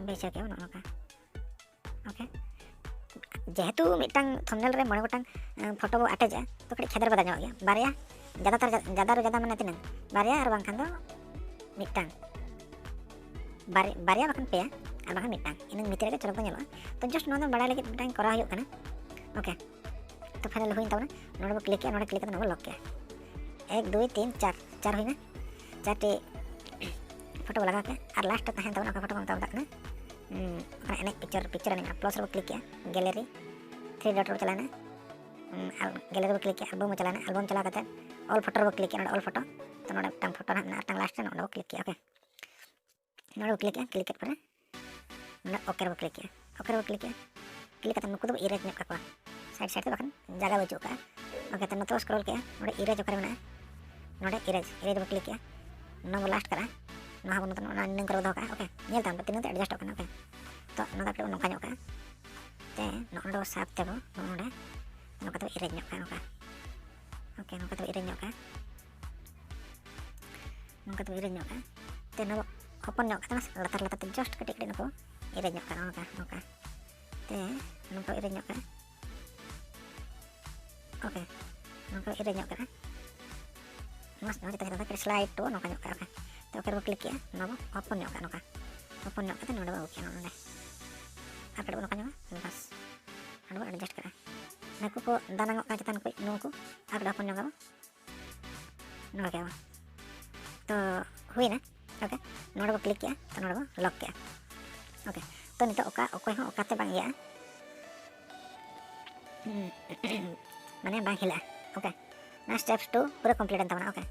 ᱵᱟᱹᱭᱥᱟᱹᱣ ᱠᱮᱜᱼᱟ ᱵᱚ ᱱᱚᱜᱼᱚ ᱱᱚᱝᱠᱟ᱾ ᱳᱠᱮ, ᱡᱮᱦᱮᱛᱩ ᱢᱤᱫᱴᱟᱝ ᱛᱷᱟᱢᱵᱱᱮᱞ ᱨᱮ ᱢᱚᱬᱮ ᱜᱚᱴᱟᱝ, ᱮᱸ, ᱯᱷᱳᱴᱳ ᱵᱚ ᱟᱴᱮᱡᱟ, ᱛᱚ ᱠᱟᱹᱴᱤᱡ ᱠᱷᱮᱫᱮᱨ ᱵᱮᱫᱟᱨ ᱧᱚᱜ ᱜᱮᱭᱟ᱾ ᱵᱟᱨᱭᱟ, ᱡᱟᱫᱟ ᱛᱟᱨ ᱡᱟ-, ᱡᱟᱫᱟ ᱨᱮ ᱡᱟᱫᱟ ᱢᱟᱱᱮ ᱛᱤᱱᱟᱹᱝ? ᱵᱟᱨᱭᱟ ᱟᱨ ᱵᱟᱝᱠᱷᱟᱱ ᱫᱚ ᱢᱤᱫᱴᱟᱝ᱾ ᱵᱟᱨ-, ᱵᱟᱨᱭᱟ ᱵᱟᱠᱷᱟᱱ ᱯᱮᱭᱟ ᱟᱨ ᱵᱟᱠᱷᱟᱱ ᱢᱤᱫᱴᱟᱝ, ᱤᱱᱟᱹ ᱵᱷᱤᱛᱤᱨ ᱨᱮᱜᱮ ᱪᱚᱨᱚᱠ ᱫᱚ ᱧᱮᱞᱚᱜᱼᱟ᱾ ᱛᱚ just ᱱᱚᱣᱟ ᱫᱚ ᱵᱟᱲᱟᱭ ᱞᱟᱹᱜᱤᱫ ᱢᱤᱫᱴᱟᱝ ᱠᱚᱨᱟᱣ ᱦᱩᱭᱩᱜ ᱠᱟᱱᱟ᱾ ᱳᱠᱮ, ᱛᱚ ᱯᱷᱟᱭᱱᱟᱞ ᱦᱩᱭᱮᱱ ᱛᱟᱵᱚᱱᱟ᱾ ᱱᱚᱰᱮ ᱵᱚ ᱠᱞᱤᱠ ᱠᱮᱜᱼᱟ, ᱱᱚᱰᱮ ᱠᱞᱤᱠ ᱠᱟᱛᱮ ᱱᱚᱰᱮ ᱵᱚ ᱞᱚᱠ ᱠᱮᱜᱼᱟ᱾ ᱮᱠ, ᱫᱩᱭ, ᱛᱤᱱ, ᱪᱟᱨ, ᱪᱟᱨ ᱦᱩᱭᱱᱟ᱾ ᱪᱟᱨᱴᱤ ᱯᱷᱳᱴᱳ ᱵᱚ ᱞᱟᱜᱟᱣ ᱠᱮᱜᱼᱟ᱾ ᱟᱨ ᱞᱟᱥᱴ ᱨᱮ ᱛᱟᱦᱮᱱ ᱛᱟᱵᱚᱱᱟ ᱚᱠᱟ ᱯᱷᱳᱴᱳ ᱵᱚᱱ ᱢᱮᱛᱟᱜ ᱠᱟᱱᱟ, ᱩᱸ, ᱚᱱᱟ ᱮᱱᱮᱡ ᱯᱤᱠᱪᱟᱨ, ᱯᱤᱠᱪᱟᱨ ᱮᱱᱮᱡ ᱢᱮᱱᱟᱜᱼᱟ, ᱯᱞᱟᱥ ᱨᱮᱵᱚ ᱠᱞᱤᱠ ᱠᱮᱜᱼᱟ, ᱜᱮᱞᱟᱨᱤ, ᱛᱷᱨᱤ ᱰᱚᱴ ᱨᱮᱵᱚ ᱪᱟᱞᱟᱣᱮᱱᱟ᱾ ᱩᱸ, ᱟᱨ ᱜᱮᱞᱟᱨᱤ ᱨᱮᱵᱚ ᱠᱞᱤᱠ ᱠᱮᱜᱼᱟ, ᱟᱞᱵᱟᱢ ᱵᱚ ᱪᱟᱞᱟᱣᱮᱱᱟ᱾ ᱟᱞᱵᱟᱢ ᱪᱟᱞᱟᱣ ᱠᱟᱛᱮ ᱚᱞ ᱯᱷᱳᱴᱳ ᱨᱮᱵᱚ ᱠᱞᱤᱠ ᱠᱮᱜᱼᱟ, ᱱᱚᱰᱮ ᱚᱞ ᱯᱷᱳᱴᱳ᱾ ᱛᱚ ᱱᱚᱰᱮ ᱢᱤᱫᱴᱟᱝ ᱯᱷᱳᱴᱳ ᱱᱟᱦᱟᱜ ᱢᱮᱱᱟᱜᱼᱟ, ᱢᱤᱫᱴᱟᱝ ᱞᱟᱥᱴ ᱨᱮ ᱱᱚᱰᱮ ᱵᱚ ᱠᱞᱤᱠ ᱠᱮᱜᱼᱟ᱾ ᱳᱠᱮ, ᱱᱚᱰᱮ ᱵᱚ ᱠᱞᱤᱠ ᱠᱮᱜᱼᱟ, ᱠᱞᱤᱠ ᱠᱮᱫ ᱯᱚᱨᱮ ᱱᱚᱰᱮ ᱳᱠᱮ ᱨᱮᱵᱚ ᱠᱞᱤᱠ ᱠᱮᱜᱼᱟ᱾ ᱚᱠᱟᱨᱮ ᱵᱚ ᱠᱞᱤᱠ ᱠᱮᱜᱼᱟ, ᱠᱞᱤᱠ ᱠᱟᱛᱮ ᱱᱩᱠᱩ ᱫᱚᱵᱚ ᱤᱨᱮᱡᱽ ᱧᱚᱜ ᱠᱟᱠᱚᱣᱟ, ᱥᱟᱭᱤᱰ ᱥᱟᱭᱤᱰ ᱛᱮ ᱵᱟᱠᱷᱟᱱ ᱡᱟᱭᱜᱟ ᱵᱟᱹᱪᱩᱜ ᱠᱟᱜᱼᱟ᱾ ᱳᱠᱮ, ᱛᱚ ᱱᱚᱛᱮ ᱵᱚ ᱥᱠᱨᱚᱞ ᱠᱮᱜᱼᱟ, ᱱᱚᱰᱮ ᱤᱨᱮᱡᱽ ᱚᱠᱟᱨᱮ ᱢᱮᱱᱟᱜᱼᱟ, ᱱᱚᱰᱮ ᱤᱨᱮᱡᱽ, ᱤᱨᱮᱡᱽ ᱵᱚ ᱠᱞᱤᱠ ᱠᱮᱜᱼᱟ, ᱱᱚᱣᱟ ᱵᱚ ᱞᱟᱥᱴ ᱠᱟᱜᱼᱟ, ᱱᱚᱣᱟ ᱵᱚ ᱱᱚᱛᱮ ᱚᱱᱟ ᱱᱤᱱᱟᱹᱝ ᱠᱚᱨᱮ ᱵᱚ ᱫᱚᱦᱚ ᱠᱟᱜᱼᱟ᱾ ᱳᱠᱮ, ᱧᱮᱞ ᱛᱟᱢ ᱯᱮ ᱛᱤᱱᱟᱹᱝ ᱛᱮ ᱮᱰᱡᱟᱥᱴᱚᱜ ᱠᱟᱱᱟ᱾ ᱳᱠᱮ, ᱛᱚ ᱱᱚᱣᱟ ᱫᱚ ᱠᱟᱹᱴᱤᱡ ᱵᱚ ᱱᱚᱝᱠᱟ ᱧᱚᱜ ᱠᱟᱜᱼᱟ, ᱛᱮ ᱱᱚᱜᱼᱚ ᱱᱚᱰᱮ ᱵᱚ ᱥᱟᱵ ᱛᱮᱵᱚ ᱱᱚᱜᱼᱚ ᱱᱚᱰᱮ ᱱᱚᱝᱠᱟ ᱛᱮᱵᱚ ᱤᱨᱮᱡᱽ ᱧᱚᱜ ᱠᱟᱜᱼᱟ, ᱱᱚᱝᱠᱟ᱾ ᱳᱠᱮ, ᱱᱚᱝᱠᱟ ᱛᱮᱵᱚ ᱤᱨᱮᱡᱽ ᱧᱚᱜ ᱠᱟᱜᱼᱟ, ᱱᱚᱝᱠᱟ ᱛᱮᱵᱚ ᱤᱨᱮᱡᱽ ᱧᱚᱜ ᱠᱟᱜᱼᱟ᱾ ᱛᱮ ᱱᱚᱣᱟ ᱵᱚ ᱦᱚᱯᱚᱱ ᱧᱚᱜ ᱠᱟᱜᱼᱟ, ᱞᱟᱛᱟᱨ ᱞᱟᱛᱟᱨ ᱛᱮ ᱡᱟᱥᱴ ᱠᱟᱹᱴᱤᱡ ᱠᱟᱹᱴᱤᱡ ᱱᱩᱠᱩ ᱤᱨᱮᱡᱽ ᱧᱚᱜ ᱠᱟᱜᱼᱟ, ᱱᱚᱝᱠᱟ ᱱᱚᱝᱠᱟ᱾ ᱛᱮ ᱱᱚᱝᱠᱟ ᱤᱨᱮᱡᱽ ᱧᱚᱜ ᱠᱟᱜᱼᱟ᱾ ᱳᱠᱮ, ᱱᱚᱝᱠᱟ ᱤᱨᱮᱡᱽ ᱧᱚᱜ ᱠᱟᱜᱼᱟ᱾ ᱢᱚᱡᱽ ᱱᱚᱣᱟ ᱡᱚᱛᱚ ᱡᱚᱛᱚ ᱠᱟᱹᱴᱤᱡ ᱥᱞᱟᱭᱤᱰ ᱴᱩ ᱱᱚᱝᱠᱟ ᱧᱚᱜ ᱠᱟᱜᱼᱟ᱾ ᱳᱠᱮ, ᱛᱚ ᱳᱠᱮ ᱨᱮᱵᱚ ᱠᱞᱤᱠ ᱠᱮᱜᱼᱟ, ᱱᱚᱣᱟ ᱵᱚ ᱦᱚᱯᱚᱱ ᱧᱚᱜ ᱠᱟᱜᱼᱟ, ᱱᱚᱝᱠᱟ ᱦᱚᱯᱚᱱ ᱧᱚᱜ ᱠᱟᱛᱮ ᱱᱚᱰᱮ ᱵᱚ ᱟᱹᱜᱩ ᱠᱮᱜᱼᱟ, ᱱᱚᱰᱮ ᱟᱨ ᱠᱟᱹᱴᱤᱡ ᱵᱚ ᱱᱚᱝᱠᱟ ᱧᱚᱜᱼᱟ, ᱵᱟᱥ ᱱᱚᱰᱮ ᱵᱚ ᱮᱰᱡᱟᱥᱴ ᱠᱟᱜᱼᱟ᱾ ᱱᱩᱠᱩ ᱠᱚ ᱫᱟᱱᱟᱝᱚᱜ ᱠᱟᱱᱟ ᱪᱮᱛᱟᱱ ᱠᱚ, ᱱᱩᱠᱩ ᱟᱨ ᱠᱟᱹᱴᱤᱡ ᱦᱚᱯᱚᱱ ᱧᱚᱜ ᱟᱵᱚ, ᱱᱚᱝᱠᱟ ᱠᱮᱜᱼᱟ ᱵᱚ᱾ ᱛᱚ ᱦᱩᱭᱱᱟ᱾ ᱳᱠᱮ, ᱱᱚᱰᱮ ᱵᱚ ᱠᱞᱤᱠ ᱠᱮᱜᱼᱟ, ᱛᱚ ᱱᱚᱰᱮ ᱵᱚ ᱞᱚᱠ ᱠᱮᱜᱼᱟ᱾ ᱳᱠᱮ, ᱛᱚ ᱱᱤᱛᱚᱜ ᱚᱠᱟ ᱚᱠᱚᱭ ᱦᱚᱸ ᱚᱠᱟᱛᱮ ᱵᱟᱝ ᱤᱭᱟᱹᱜᱼᱟ, ᱢᱟᱱᱮ ᱵᱟᱝ ᱦᱤᱞᱟᱹᱜᱼᱟ᱾ ᱳᱠᱮ, ᱱᱚᱣᱟ ᱥᱴᱮᱯ ᱴᱩ ᱯᱩᱨᱟᱹ ᱠᱚᱢᱯᱞᱤᱴ ᱮᱱ ᱛᱟᱵᱚᱱᱟ᱾ ᱳᱠᱮ,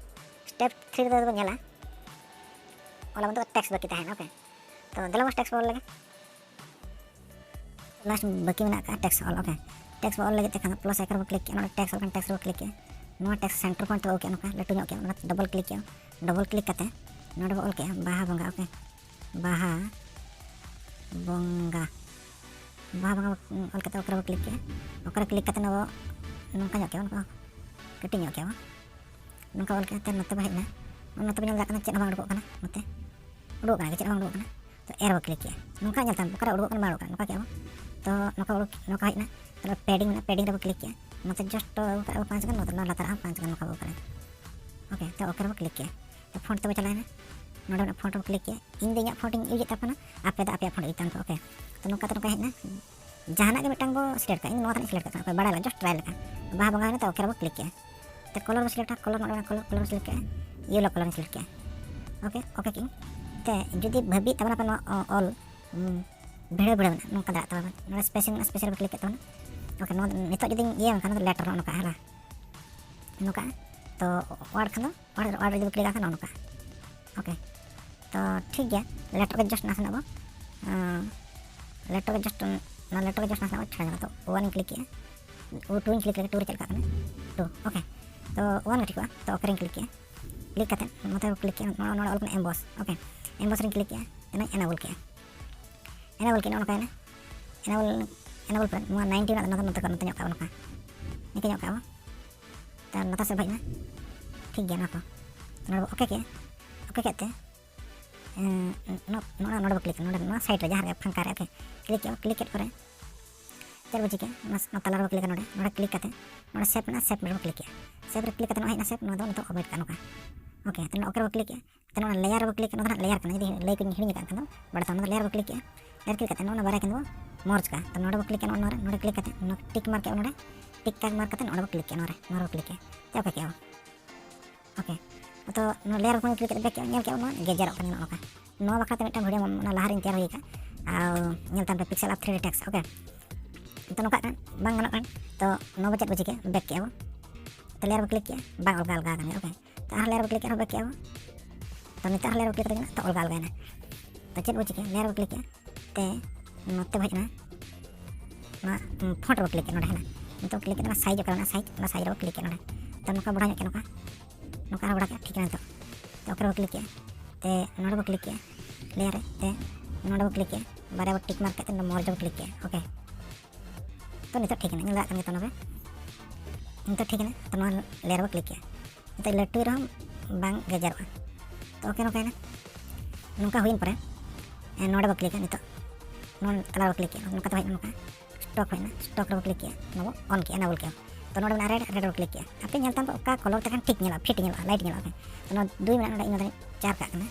ᱥᱴᱮᱯ ᱛᱷᱨᱤ ᱨᱮᱫᱚ ᱵᱚᱱ ᱧᱮᱞᱟ, ᱚᱞ ᱟᱵᱚᱱ ᱫᱚ ᱴᱮᱠᱥᱴ ᱵᱟᱹᱠᱤ ᱛᱟᱦᱮᱱᱟ᱾ ᱳᱠᱮ, ᱛᱚ ᱫᱮᱞᱟ ᱵᱚᱱ ᱴᱮᱠᱥᱴ ᱵᱚᱱ ᱚᱞ ᱞᱮᱜᱮ᱾ ᱞᱟᱥᱴ ᱵᱟᱹᱠᱤ ᱢᱮᱱᱟᱜ ᱠᱟᱜᱼᱟ ᱴᱮᱠᱥᱴ ᱚᱞ᱾ ᱳᱠᱮ, ᱴᱮᱠᱥᱴ ᱵᱚᱱ ᱚᱞ ᱞᱟᱹᱜᱤᱫ ᱛᱮ ᱠᱷᱟᱱ ᱫᱚ ᱯᱞᱟᱥ ᱟᱭᱠᱚᱱ ᱵᱚ ᱠᱞᱤᱠ ᱠᱮᱜᱼᱟ, ᱱᱚᱰᱮ ᱴᱮᱠᱥᱴ ᱚᱞ ᱠᱷᱟᱱ ᱴᱮᱠᱥᱴ ᱵᱚ ᱠᱞᱤᱠ ᱠᱮᱜᱼᱟ, ᱱᱚᱣᱟ ᱴᱮᱠᱥᱴ ᱥᱮᱱᱴᱟᱨ ᱯᱚᱭᱮᱱᱴ ᱛᱮ ᱵᱚ ᱟᱹᱜᱩ ᱠᱮᱜᱼᱟ, ᱱᱚᱝᱠᱟ ᱞᱟᱹᱴᱩ ᱧᱚᱜ ᱠᱮᱜᱼᱟ, ᱚᱱᱟ ᱰᱚᱵᱚᱞ ᱠᱞᱤᱠ ᱠᱮᱜᱼᱟ, ᱰᱚᱵᱚᱞ ᱠᱞᱤᱠ ᱠᱟᱛᱮ ᱱᱚᱰᱮ ᱵᱚ ᱚᱞ ᱠᱮᱜᱼᱟ ᱵᱟᱦᱟ ᱵᱚᱸᱜᱟ᱾ ᱳᱠᱮ, ᱵᱟᱦᱟ ᱵᱚᱸᱜᱟ ᱚᱞ ᱠᱟᱛᱮ ᱳᱠᱮ ᱨᱮᱵᱚ ᱠᱞᱤᱠ ᱠᱮᱜᱼᱟ᱾ ᱳᱠᱮ ᱨᱮ ᱠᱞᱤᱠ ᱠᱟᱛᱮ ᱱᱚᱣᱟ ᱱᱚᱝᱠᱟ ᱧᱚᱜ ᱠᱮᱜᱼᱟ, ᱱᱚᱝᱠᱟ ᱠᱟᱹᱴᱤᱡ ᱧᱚᱜ ᱠᱮᱜᱼᱟ ᱵᱚ᱾ ᱱᱚᱝᱠᱟ ᱚᱞ ᱠᱟᱛᱮ ᱱᱚᱛᱮ ᱵᱚ ᱦᱮᱡ ᱮᱱᱟ, ᱱᱚᱛᱮ ᱵᱚ ᱧᱮᱞ ᱫᱟᱲᱮᱭᱟᱜ ᱠᱟᱱᱟ ᱪᱮᱫ ᱦᱚᱸ ᱵᱟᱝ ᱩᱰᱩᱠᱚᱜ ᱠᱟᱱᱟ᱾ ᱱᱚᱛᱮ ᱩᱰᱩᱠᱚᱜ ᱠᱟᱱᱟ ᱜᱮ, ᱪᱮᱫ ᱦᱚᱸ ᱵᱟᱝ ᱩᱰᱩᱠᱚᱜ ᱠᱟᱱᱟ᱾ ᱛᱚ ᱮᱨ ᱵᱚ ᱠᱞᱤᱠ ᱠᱮᱜᱼᱟ, ᱱᱚᱝᱠᱟ ᱧᱮᱞ ᱛᱟᱢ ᱚᱠᱟᱨᱮ ᱩᱰᱩᱠᱚᱜ ᱠᱟᱱᱟ ᱵᱟᱝ ᱩᱰᱩᱠᱚᱜ ᱠᱟᱱᱟ, ᱱᱚᱝᱠᱟ ᱠᱮᱜᱼᱟ ᱵᱚ᱾ ᱛᱚ ᱱᱚᱝᱠᱟ ᱩᱰᱩᱠ, ᱱᱚᱝᱠᱟ ᱦᱮᱡ ᱮᱱᱟ, ᱛᱟᱨᱯᱚᱨᱮ ᱯᱮᱰᱤᱝ ᱢᱮᱱᱟᱜᱼᱟ, ᱯᱮᱰᱤᱝ ᱨᱮᱵᱚ ᱠᱞᱤᱠ ᱠᱮᱜᱼᱟ᱾ ᱱᱚᱛᱮ ᱡᱟᱥᱴ ᱩᱰᱩᱠᱚᱜ ᱠᱟᱱᱟ ᱯᱟᱸᱪ ᱜᱟᱱ, ᱱᱚᱛᱮ ᱱᱚᱣᱟ ᱞᱟᱛᱟᱨ ᱦᱚᱸ ᱯᱟᱸᱪ ᱜᱟᱱ ᱱᱚᱝᱠᱟ ᱩᱰᱩᱠᱚᱜ ᱠᱟᱱᱟ᱾ ᱳᱠᱮ, ᱛᱚ ᱳᱠᱮ ᱨᱮᱵᱚ ᱠᱞᱤᱠ ᱠᱮᱜᱼᱟ᱾ ᱛᱚ ᱯᱷᱚᱱᱴ ᱛᱮᱵᱚ ᱪᱟᱞᱟᱣᱮᱱᱟ, ᱱᱚᱰᱮ ᱢᱮᱱᱟᱜᱼᱟ ᱯᱷᱚᱱᱴ ᱨᱮᱵᱚ ᱠᱞᱤᱠ ᱠᱮᱜᱼᱟ᱾ ᱤᱧ ᱫᱚ ᱤᱧᱟᱹᱜ ᱯᱷᱚᱱᱴ ᱤᱧ ᱤᱭᱩᱡᱮᱫ ᱛᱟᱵᱚᱱᱟ, ᱟᱯᱮ ᱫᱚ ᱟᱯᱮᱭᱟᱜ ᱯᱷᱚᱱᱴ ᱤᱭᱩᱡᱽ ᱛᱟᱵᱚᱱ ᱯᱮ᱾ ᱳᱠᱮ, ᱛᱚ ᱱᱚᱝᱠᱟ ᱛᱮ ᱱᱚᱝᱠᱟ ᱦᱮᱡ ᱮᱱᱟ, ᱡᱟᱦᱟᱱᱟᱜ ᱜᱮ ᱢᱤᱫᱴᱟᱝ ᱵᱚ ᱥᱤᱞᱮᱠᱴ ᱠᱟᱜᱼᱟ, ᱤᱧ ᱱᱚᱣᱟ ᱛᱟᱦᱮᱸ ᱥᱤᱞᱮᱠᱴ ᱠᱟᱜ ᱠᱟᱱᱟ, ᱚᱠᱚᱭ ᱵᱟᱲᱟᱭ ᱞᱟᱹᱜᱤᱫ ᱡᱟᱥᱴ ᱴᱨᱟᱭ ᱞᱮᱠᱟ᱾ ᱵᱟᱦᱟ ᱵᱚᱸᱜᱟ ᱦᱩᱭᱱᱟ, ᱛᱚ ᱳᱠᱮ ᱨᱮᱵᱚ ᱠᱞᱤᱠ ᱠᱮᱜᱼᱟ᱾ ᱛᱚ ᱠᱚᱞᱚᱨ ᱵᱚ ᱥᱤᱞᱮᱠᱴᱟ, ᱠᱚᱞᱚᱨ ᱱᱚᱰᱮ ᱠᱚᱞᱚᱨ, ᱠᱚᱞᱚᱨ ᱵᱚ ᱥᱤᱞᱮᱠᱴ ᱠᱮᱜᱼᱟ, ᱤᱭᱮᱞᱳ ᱠᱚᱞᱚᱨ ᱤᱧ ᱥᱤᱞᱮᱠᱴ ᱠᱮᱜᱼᱟ᱾ ᱳᱠᱮ, ᱳᱠᱮ ᱠᱮᱜᱼᱟᱹᱧ᱾ ᱛᱮ ᱡᱩᱫᱤ ᱵᱷᱟᱹᱵᱤᱭᱮᱫ ᱛᱟᱵᱚᱱᱟ ᱯᱮ ᱱᱚᱣᱟ ᱚ-, ᱚᱞ, ᱩᱢ, ᱵᱷᱤᱲᱟᱹᱣ ᱵᱷᱤᱲᱟᱹᱣ ᱢᱮᱱᱟᱜᱼᱟ, ᱱᱚᱝᱠᱟ ᱫᱟᱲᱮᱭᱟᱜ ᱛᱟᱵᱚᱱᱟ᱾ ᱱᱚᱰᱮ ᱥᱯᱮᱥᱤᱝ ᱢᱮᱱᱟᱜᱼᱟ, ᱥᱯᱮᱥᱤᱝ ᱨᱮᱵᱚ ᱠᱞᱤᱠ ᱠᱮᱫ ᱛᱟᱵᱚᱱᱟ᱾ ᱳᱠᱮ, ᱱᱚᱣᱟ ᱱᱤᱛᱚᱜ ᱡᱩᱫᱤᱧ ᱤᱭᱟᱹ ᱞᱮᱱᱠᱷᱟᱱ ᱱᱚᱣᱟ ᱫᱚ ᱞᱮᱴᱟᱨ ᱱᱚᱜᱼᱚ ᱱᱚᱝᱠᱟ ᱦᱮᱸ, ᱱᱚᱝᱠᱟ᱾ ᱛᱚ ᱣᱟᱨᱰ ᱠᱷᱟᱱ ᱫᱚ ᱚᱸᱰᱮ ᱚᱸᱰᱮ ᱡᱩᱫᱤ ᱵᱚ ᱠᱞᱤᱠ ᱠᱷᱟᱱ ᱱᱚᱜᱼᱚ ᱱᱚᱝᱠᱟ᱾ ᱳᱠᱮ, ᱛᱚ ᱴᱷᱤᱠ ᱜᱮᱭᱟ, ᱞᱮᱴᱟᱨ ᱜᱮ ᱡᱟᱥᱴ ᱱᱟᱥᱮᱱᱟᱜ ᱵᱚ, ᱟᱸ, ᱞᱮᱯᱴᱚᱯ ᱨᱮ ᱡᱟᱥᱴ ᱱᱚᱣᱟ ᱞᱮᱯᱴᱚᱯ ᱨᱮ ᱡᱟᱥᱴ ᱱᱟᱥᱮᱱᱟᱜ ᱪᱷᱟᱲᱟ ᱧᱚᱜᱚᱜᱼᱟ᱾ ᱛᱚ ᱳᱣᱟᱱ ᱤᱧ ᱠᱞᱤᱠ ᱠᱮᱜᱼᱟ, ᱳ ᱴᱩ ᱤᱧ ᱠᱞᱤᱠ ᱞᱮᱜᱮ, ᱴᱩ ᱨᱮ ᱪᱮᱫ ᱞᱮᱠᱟᱜ ᱠᱟᱱᱟ, ᱴᱩ, ᱳᱠᱮ᱾ ᱛᱚ ᱳᱣᱟᱱ ᱜᱮ ᱴᱷᱤᱠᱚᱜᱼᱟ᱾ ᱛᱚ ᱳᱠᱮ ᱨᱮᱧ ᱠᱞᱤᱠ ᱠᱮᱜᱼᱟ᱾ ᱠᱞᱤᱠ ᱠᱟᱛᱮ ᱱᱚᱛᱮ ᱵᱚ ᱠᱞᱤᱠ ᱠᱮᱜᱼᱟ, ᱱᱚᱣᱟ ᱱᱚᱰᱮ ᱚᱞ ᱠᱟᱱᱟ ᱮᱢᱵᱚᱥ, ᱳᱠᱮ᱾ ᱮᱢᱵᱚᱥ ᱨᱮᱧ ᱠᱞᱤᱠ ᱠᱮᱜᱼᱟ, ᱛᱮᱱᱟᱧ ᱮᱱᱮᱵᱚᱞ ᱠᱮᱜᱼᱟ᱾ ᱮᱱᱮᱵᱚᱞ ᱠᱮᱜᱼᱟ, ᱱᱚᱜᱼᱚ ᱱᱚᱝᱠᱟᱭᱮᱱᱟ᱾ ᱮᱱᱮᱵᱚᱞ, ᱮᱱᱮᱵᱚᱞ ᱯᱚᱨᱮ ᱱᱚᱣᱟ ᱱᱟᱭᱤᱱᱴᱤ ᱨᱮᱱᱟᱜ ᱱᱚᱛᱮ, ᱱᱚᱛᱮ, ᱱᱚᱛᱮ ᱧᱚᱜ ᱠᱟᱜᱼᱟ ᱵᱚ, ᱱᱚᱝᱠᱟ᱾ ᱱᱤᱝᱠᱟᱹ ᱧᱚᱜ ᱠᱟᱜᱼᱟ ᱵᱚ᱾ ᱛᱟᱨ ᱞᱟᱛᱟᱨ ᱥᱮᱫ ᱵᱚ ᱦᱮᱡ ᱮᱱᱟ᱾ ᱴᱷᱤᱠ ᱜᱮᱭᱟ, ᱱᱚᱣᱟ ᱠᱚ᱾ ᱱᱚᱰᱮ ᱵᱚ ᱳᱠᱮ ᱠᱮᱜᱼᱟ᱾ ᱳᱠᱮ ᱠᱮᱫ ᱛᱮ, ᱮᱸ, ᱱᱚ-, ᱱᱚᱜᱼᱚ ᱱᱚᱰᱮ ᱵᱚ ᱠᱞᱤᱠ, ᱱᱚᱰᱮ ᱱᱚᱣᱟ ᱥᱟᱭᱤᱰ ᱨᱮ ᱡᱟᱦᱟᱸ ᱨᱮ ᱯᱷᱟᱸᱠᱟ ᱨᱮ, ᱳᱠᱮ᱾ ᱠᱞᱤᱠ ᱠᱮᱜᱼᱟ ᱵᱚ, ᱠᱞᱤᱠ ᱠᱮᱫ ᱯᱚᱨᱮ ᱪᱮᱫ ᱵᱚ ᱪᱤᱠᱟᱹᱭᱟ? ᱱᱚᱣᱟ, ᱱᱚᱣᱟ ᱛᱟᱞᱟ ᱨᱮᱵᱚ ᱠᱞᱤᱠᱟ ᱱᱚᱰᱮ᱾ ᱱᱚᱰᱮ ᱠᱞᱤᱠ ᱠᱟᱛᱮ, ᱱᱚᱰᱮ ᱥᱮᱵᱷ ᱢᱮᱱᱟᱜᱼᱟ, ᱥᱮᱵᱷ ᱨᱮᱵᱚ ᱠᱞᱤᱠ ᱠᱮᱜᱼᱟ᱾ ᱥᱮᱵᱷ ᱨᱮ ᱠᱞᱤᱠ ᱠᱟᱛᱮ ᱱᱚᱜᱼᱚᱭ ᱦᱮᱡ ᱮᱱᱟ ᱥᱮᱵᱷ, ᱱᱚᱣᱟ ᱫᱚ ᱱᱤᱛᱚᱜ ᱚᱵᱷᱚᱭᱮᱰ ᱠᱟᱜᱼᱟ ᱱᱚᱝᱠᱟ᱾ ᱳᱠᱮ, ᱛᱟᱦᱞᱮ ᱳᱠᱮ ᱨᱮᱵᱚ ᱠᱞᱤᱠ ᱠᱮᱜᱼᱟ᱾ ᱛᱟᱦᱞᱮ ᱚᱱᱟ ᱞᱮᱭᱟᱨ ᱨᱮᱵᱚ ᱠᱞᱤᱠ ᱠᱮᱜᱼᱟ, ᱱᱚᱣᱟ ᱫᱚ ᱱᱟᱦᱟᱜ ᱞᱮᱭᱟᱨ ᱠᱟᱱᱟ, ᱡᱩᱫᱤ ᱞᱟᱹᱭ ᱠᱚᱧ ᱦᱤᱲᱤᱧ ᱟᱠᱟᱫ ᱠᱷᱟᱱ ᱫᱚ ᱵᱟᱲᱟᱭ ᱛᱟᱵᱚᱱ, ᱱᱚᱣᱟ ᱫᱚ ᱞᱮᱭᱟᱨ ᱨᱮᱵᱚ ᱠᱞᱤᱠ ᱠᱮᱜᱼᱟ᱾ ᱞᱮᱭᱟᱨ ᱠᱞᱤᱠ ᱠᱟᱛᱮ ᱱᱚᱜᱼᱚ ᱱᱚᱣᱟ ᱵᱟᱨᱭᱟ ᱠᱤᱱ ᱫᱚ ᱢᱟᱨᱡᱽ ᱠᱟᱜᱼᱟ᱾ ᱛᱚ ᱱᱚᱰᱮ ᱵᱚ ᱠᱞᱤᱠ ᱠᱮᱜᱼᱟ, ᱱᱚᱜᱼᱚ ᱱᱚᱣᱟ ᱨᱮ, ᱱᱚᱰᱮ ᱠᱞᱤᱠ ᱠᱟᱛᱮ ᱱᱚᱣᱟ ᱴᱤᱠ ᱢᱟᱨᱠ ᱠᱮᱜᱼᱟ ᱵᱚ ᱱᱚᱰᱮ, ᱴᱤᱠ ᱢᱟᱨᱠ ᱠᱟᱛᱮ ᱱᱚᱰᱮ ᱵᱚ ᱠᱞᱤᱠ ᱠᱮᱜᱼᱟ, ᱱᱚᱣᱟ ᱨᱮ, ᱱᱚᱣᱟ ᱨᱮᱵᱚ ᱠᱞᱤᱠ ᱠᱮᱜᱼᱟ᱾ ᱛᱚ ᱳᱠᱮ ᱠᱮᱜᱼᱟ ᱵᱚ᱾ ᱳᱠᱮ, ᱛᱚ ᱱᱚᱣᱟ ᱞᱮᱭᱟᱨ ᱵᱚᱱ ᱠᱞᱤᱠ ᱠᱟᱛᱮ ᱵᱮᱠ ᱠᱮᱜᱼᱟ, ᱧᱮᱞ ᱠᱮᱜᱼᱟ ᱵᱚᱱ ᱱᱚᱣᱟ ᱜᱮᱡᱮᱨᱚᱜ ᱠᱟᱱᱟ ᱱᱚᱜᱼᱚ ᱱᱚᱝᱠᱟ᱾ ᱱᱚᱣᱟ ᱵᱟᱠᱷᱨᱟ ᱛᱮ ᱢᱤᱫᱴᱟᱝ ᱵᱷᱤᱰᱤᱭᱳ ᱚᱱᱟ ᱞᱟᱦᱟ ᱨᱤᱧ ᱛᱮᱭᱟᱨ ᱦᱩᱭ ᱟᱠᱟᱫᱼᱟ, ᱟᱨ ᱧᱮᱞ ᱛᱟᱢ ᱯᱮ, ᱯᱤᱠᱥᱮᱞ ᱟᱨᱴ ᱛᱷᱨᱤ ᱰᱤ ᱴᱮᱠᱥᱴ, ᱳᱠᱮ᱾ ᱛᱚ ᱱᱚᱝᱠᱟᱜ ᱠᱟᱱᱟ, ᱵᱟᱝ ᱜᱟᱱᱚᱜ ᱠᱟᱱᱟ᱾ ᱛᱚ ᱱᱚᱣᱟ ᱵᱚ ᱪᱮᱫ ᱵᱚ ᱪᱤᱠᱟᱹᱭᱟ? ᱵᱮᱠ ᱠᱮᱜᱼᱟ ᱵᱚ᱾ ᱛᱚ ᱞᱮᱭᱟᱨ ᱵᱚ ᱠᱞᱤᱠ ᱠᱮᱜᱼᱟ, ᱵᱟᱝ ᱚᱞᱜᱟ ᱟᱞᱜᱟ ᱟᱠᱟᱱ ᱜᱮᱭᱟ, ᱳᱠᱮ᱾ ᱛᱚ ᱟᱨᱦᱚᱸ ᱞᱮᱭᱟᱨ ᱵᱚ ᱠᱞᱤᱠ ᱠᱮᱜᱼᱟ, ᱟᱨᱦᱚᱸ ᱵᱮᱠ ᱠᱮᱜᱼᱟ ᱵᱚ᱾ ᱛᱚ ᱱᱤᱛᱚᱜ ᱟᱨᱦᱚᱸ ᱞᱮᱭᱟᱨ ᱵᱚ ᱠᱞᱤᱠ ᱠᱟᱛᱮ ᱧᱮᱞᱟ, ᱛᱚ ᱚᱞᱜᱟ ᱟᱞᱜᱟᱭᱮᱱᱟ᱾ ᱛᱚ ᱪᱮᱫ ᱵᱚ ᱪᱤᱠᱟᱹᱭᱟ? ᱞᱮᱭᱟᱨ ᱵᱚ ᱠᱞᱤᱠ ᱠᱮᱜᱼᱟ, ᱛᱮ ᱱᱚᱛᱮ ᱵᱚ ᱦᱮᱡ ᱮᱱᱟ, ᱱᱚᱣᱟ, ᱩᱸ, ᱯᱷᱚᱱᱴ ᱨᱮᱵᱚ ᱠᱞᱤᱠ ᱠᱮᱜᱼᱟ, ᱱᱚᱰᱮ ᱦᱮᱱᱟᱜ᱾ ᱱᱤᱛᱚᱜ ᱠᱞᱤᱠ ᱠᱟᱛᱮ ᱚᱱᱟ ᱥᱟᱭᱤᱡᱽ ᱚᱠᱟ ᱢᱮᱱᱟᱜᱼᱟ, ᱥᱟᱭᱤᱡᱽ, ᱚᱱᱟ ᱥᱟᱭᱤᱡᱽ ᱨᱮᱵᱚ ᱠᱞᱤᱠ ᱠᱮᱜᱼᱟ ᱱᱚᱰᱮ᱾ ᱛᱚ ᱱᱚᱝᱠᱟ ᱵᱚᱲᱦᱟᱣ ᱧᱚᱜ ᱠᱮᱜᱼᱟ ᱱᱚᱝᱠᱟ᱾ ᱱᱚᱝᱠᱟ ᱟᱨᱦᱚᱸ ᱵᱚᱲᱦᱟᱣ ᱠᱮᱜᱼᱟ, ᱴᱷᱤᱠ ᱠᱟᱱᱟ ᱱᱤᱛᱚᱜ᱾ ᱛᱚ ᱳᱠᱮ ᱨᱮᱵᱚ ᱠᱞᱤᱠ ᱠᱮᱜᱼᱟ᱾ ᱛᱮ ᱱᱚᱰᱮ ᱵᱚ ᱠᱞᱤᱠ ᱠᱮᱜᱼᱟ, ᱞᱮᱭᱟᱨ ᱨᱮ, ᱛᱮ ᱱᱚᱰᱮ ᱵᱚ ᱠᱞᱤᱠ ᱠᱮᱜᱼᱟ, ᱵᱟᱨᱭᱟ ᱵᱚ ᱴᱤᱠ ᱢᱟᱨᱠ ᱠᱟᱛᱮ ᱱᱚᱰᱮ ᱢᱚᱨᱡᱽ ᱵᱚ ᱠᱞᱤᱠ ᱠᱮᱜᱼᱟ, ᱳᱠᱮ᱾ ᱛᱚ ᱱᱤᱛᱚᱜ ᱴᱷᱤᱠ ᱮᱱᱟ, ᱧᱮᱞ ᱫᱟᱲᱮᱭᱟᱜ ᱠᱟᱱ ᱜᱮᱭᱟ ᱛᱚ ᱱᱚᱰᱮ᱾ ᱱᱤᱛᱚᱜ ᱴᱷᱤᱠ ᱮᱱᱟ, ᱛᱚ ᱱᱚᱣᱟ ᱞᱮᱭᱟᱨ ᱵᱚ ᱠᱞᱤᱠ ᱠᱮᱜᱼᱟ᱾ ᱱᱤᱛᱚᱜ ᱞᱟᱹᱴᱩᱭ ᱨᱮᱦᱚᱸ ᱵᱟᱝ ᱜᱮᱡᱮᱨᱚᱜᱼᱟ᱾ ᱛᱚ ᱳᱠᱮ, ᱱᱚᱝᱠᱟᱭᱮᱱᱟ᱾ ᱱᱚᱝᱠᱟ ᱦᱩᱭᱮᱱ ᱯᱚᱨᱮ, ᱮ, ᱱᱚᱰᱮ ᱵᱚ ᱠᱞᱤᱠᱟ ᱱᱤᱛᱚᱜ᱾ ᱱᱚᱣᱟ ᱛᱟᱞᱟ ᱨᱮᱵᱚ ᱠᱞᱤᱠ ᱠᱮᱜᱼᱟ, ᱱᱚᱝᱠᱟ ᱛᱮ ᱦᱮᱡ ᱮᱱᱟ ᱱᱚᱝᱠᱟ᱾ ᱥᱴᱚᱠ ᱦᱮᱡ ᱮᱱᱟ, ᱥᱴᱚᱠ ᱨᱮᱵᱚ ᱠᱞᱤᱠ ᱠᱮᱜᱼᱟ, ᱱᱚᱣᱟ ᱵᱚ ᱚᱱ ᱠᱮᱜᱼᱟ, ᱮᱱᱮᱵᱚᱞ ᱠᱮᱜᱼᱟ᱾ ᱛᱚ ᱱᱚᱰᱮ ᱢᱮᱱᱟᱜᱼᱟ ᱨᱮᱰ, ᱨᱮᱰ ᱨᱮᱵᱚ ᱠᱞᱤᱠ ᱠᱮᱜᱼᱟ᱾ ᱟᱯᱮ ᱧᱮᱞ ᱛᱟᱢ ᱯᱮ ᱚᱠᱟ ᱠᱚᱞᱚᱨ ᱛᱮᱠᱷᱟᱱ ᱴᱷᱤᱠ ᱧᱮᱞᱚᱜᱼᱟ, ᱯᱷᱤᱴ ᱧᱮᱞᱚᱜᱼᱟ, ᱞᱟᱭᱤᱴ ᱧᱮᱞᱚᱜᱼᱟ᱾ ᱛᱚ ᱱᱚᱣᱟ ᱫᱩᱭ ᱢᱮᱱᱟᱜᱼᱟ ᱱᱚᱰᱮ, ᱤᱧ ᱱᱚᱰᱮ ᱪᱟᱨ ᱠᱟᱜ ᱠᱟᱱᱟ᱾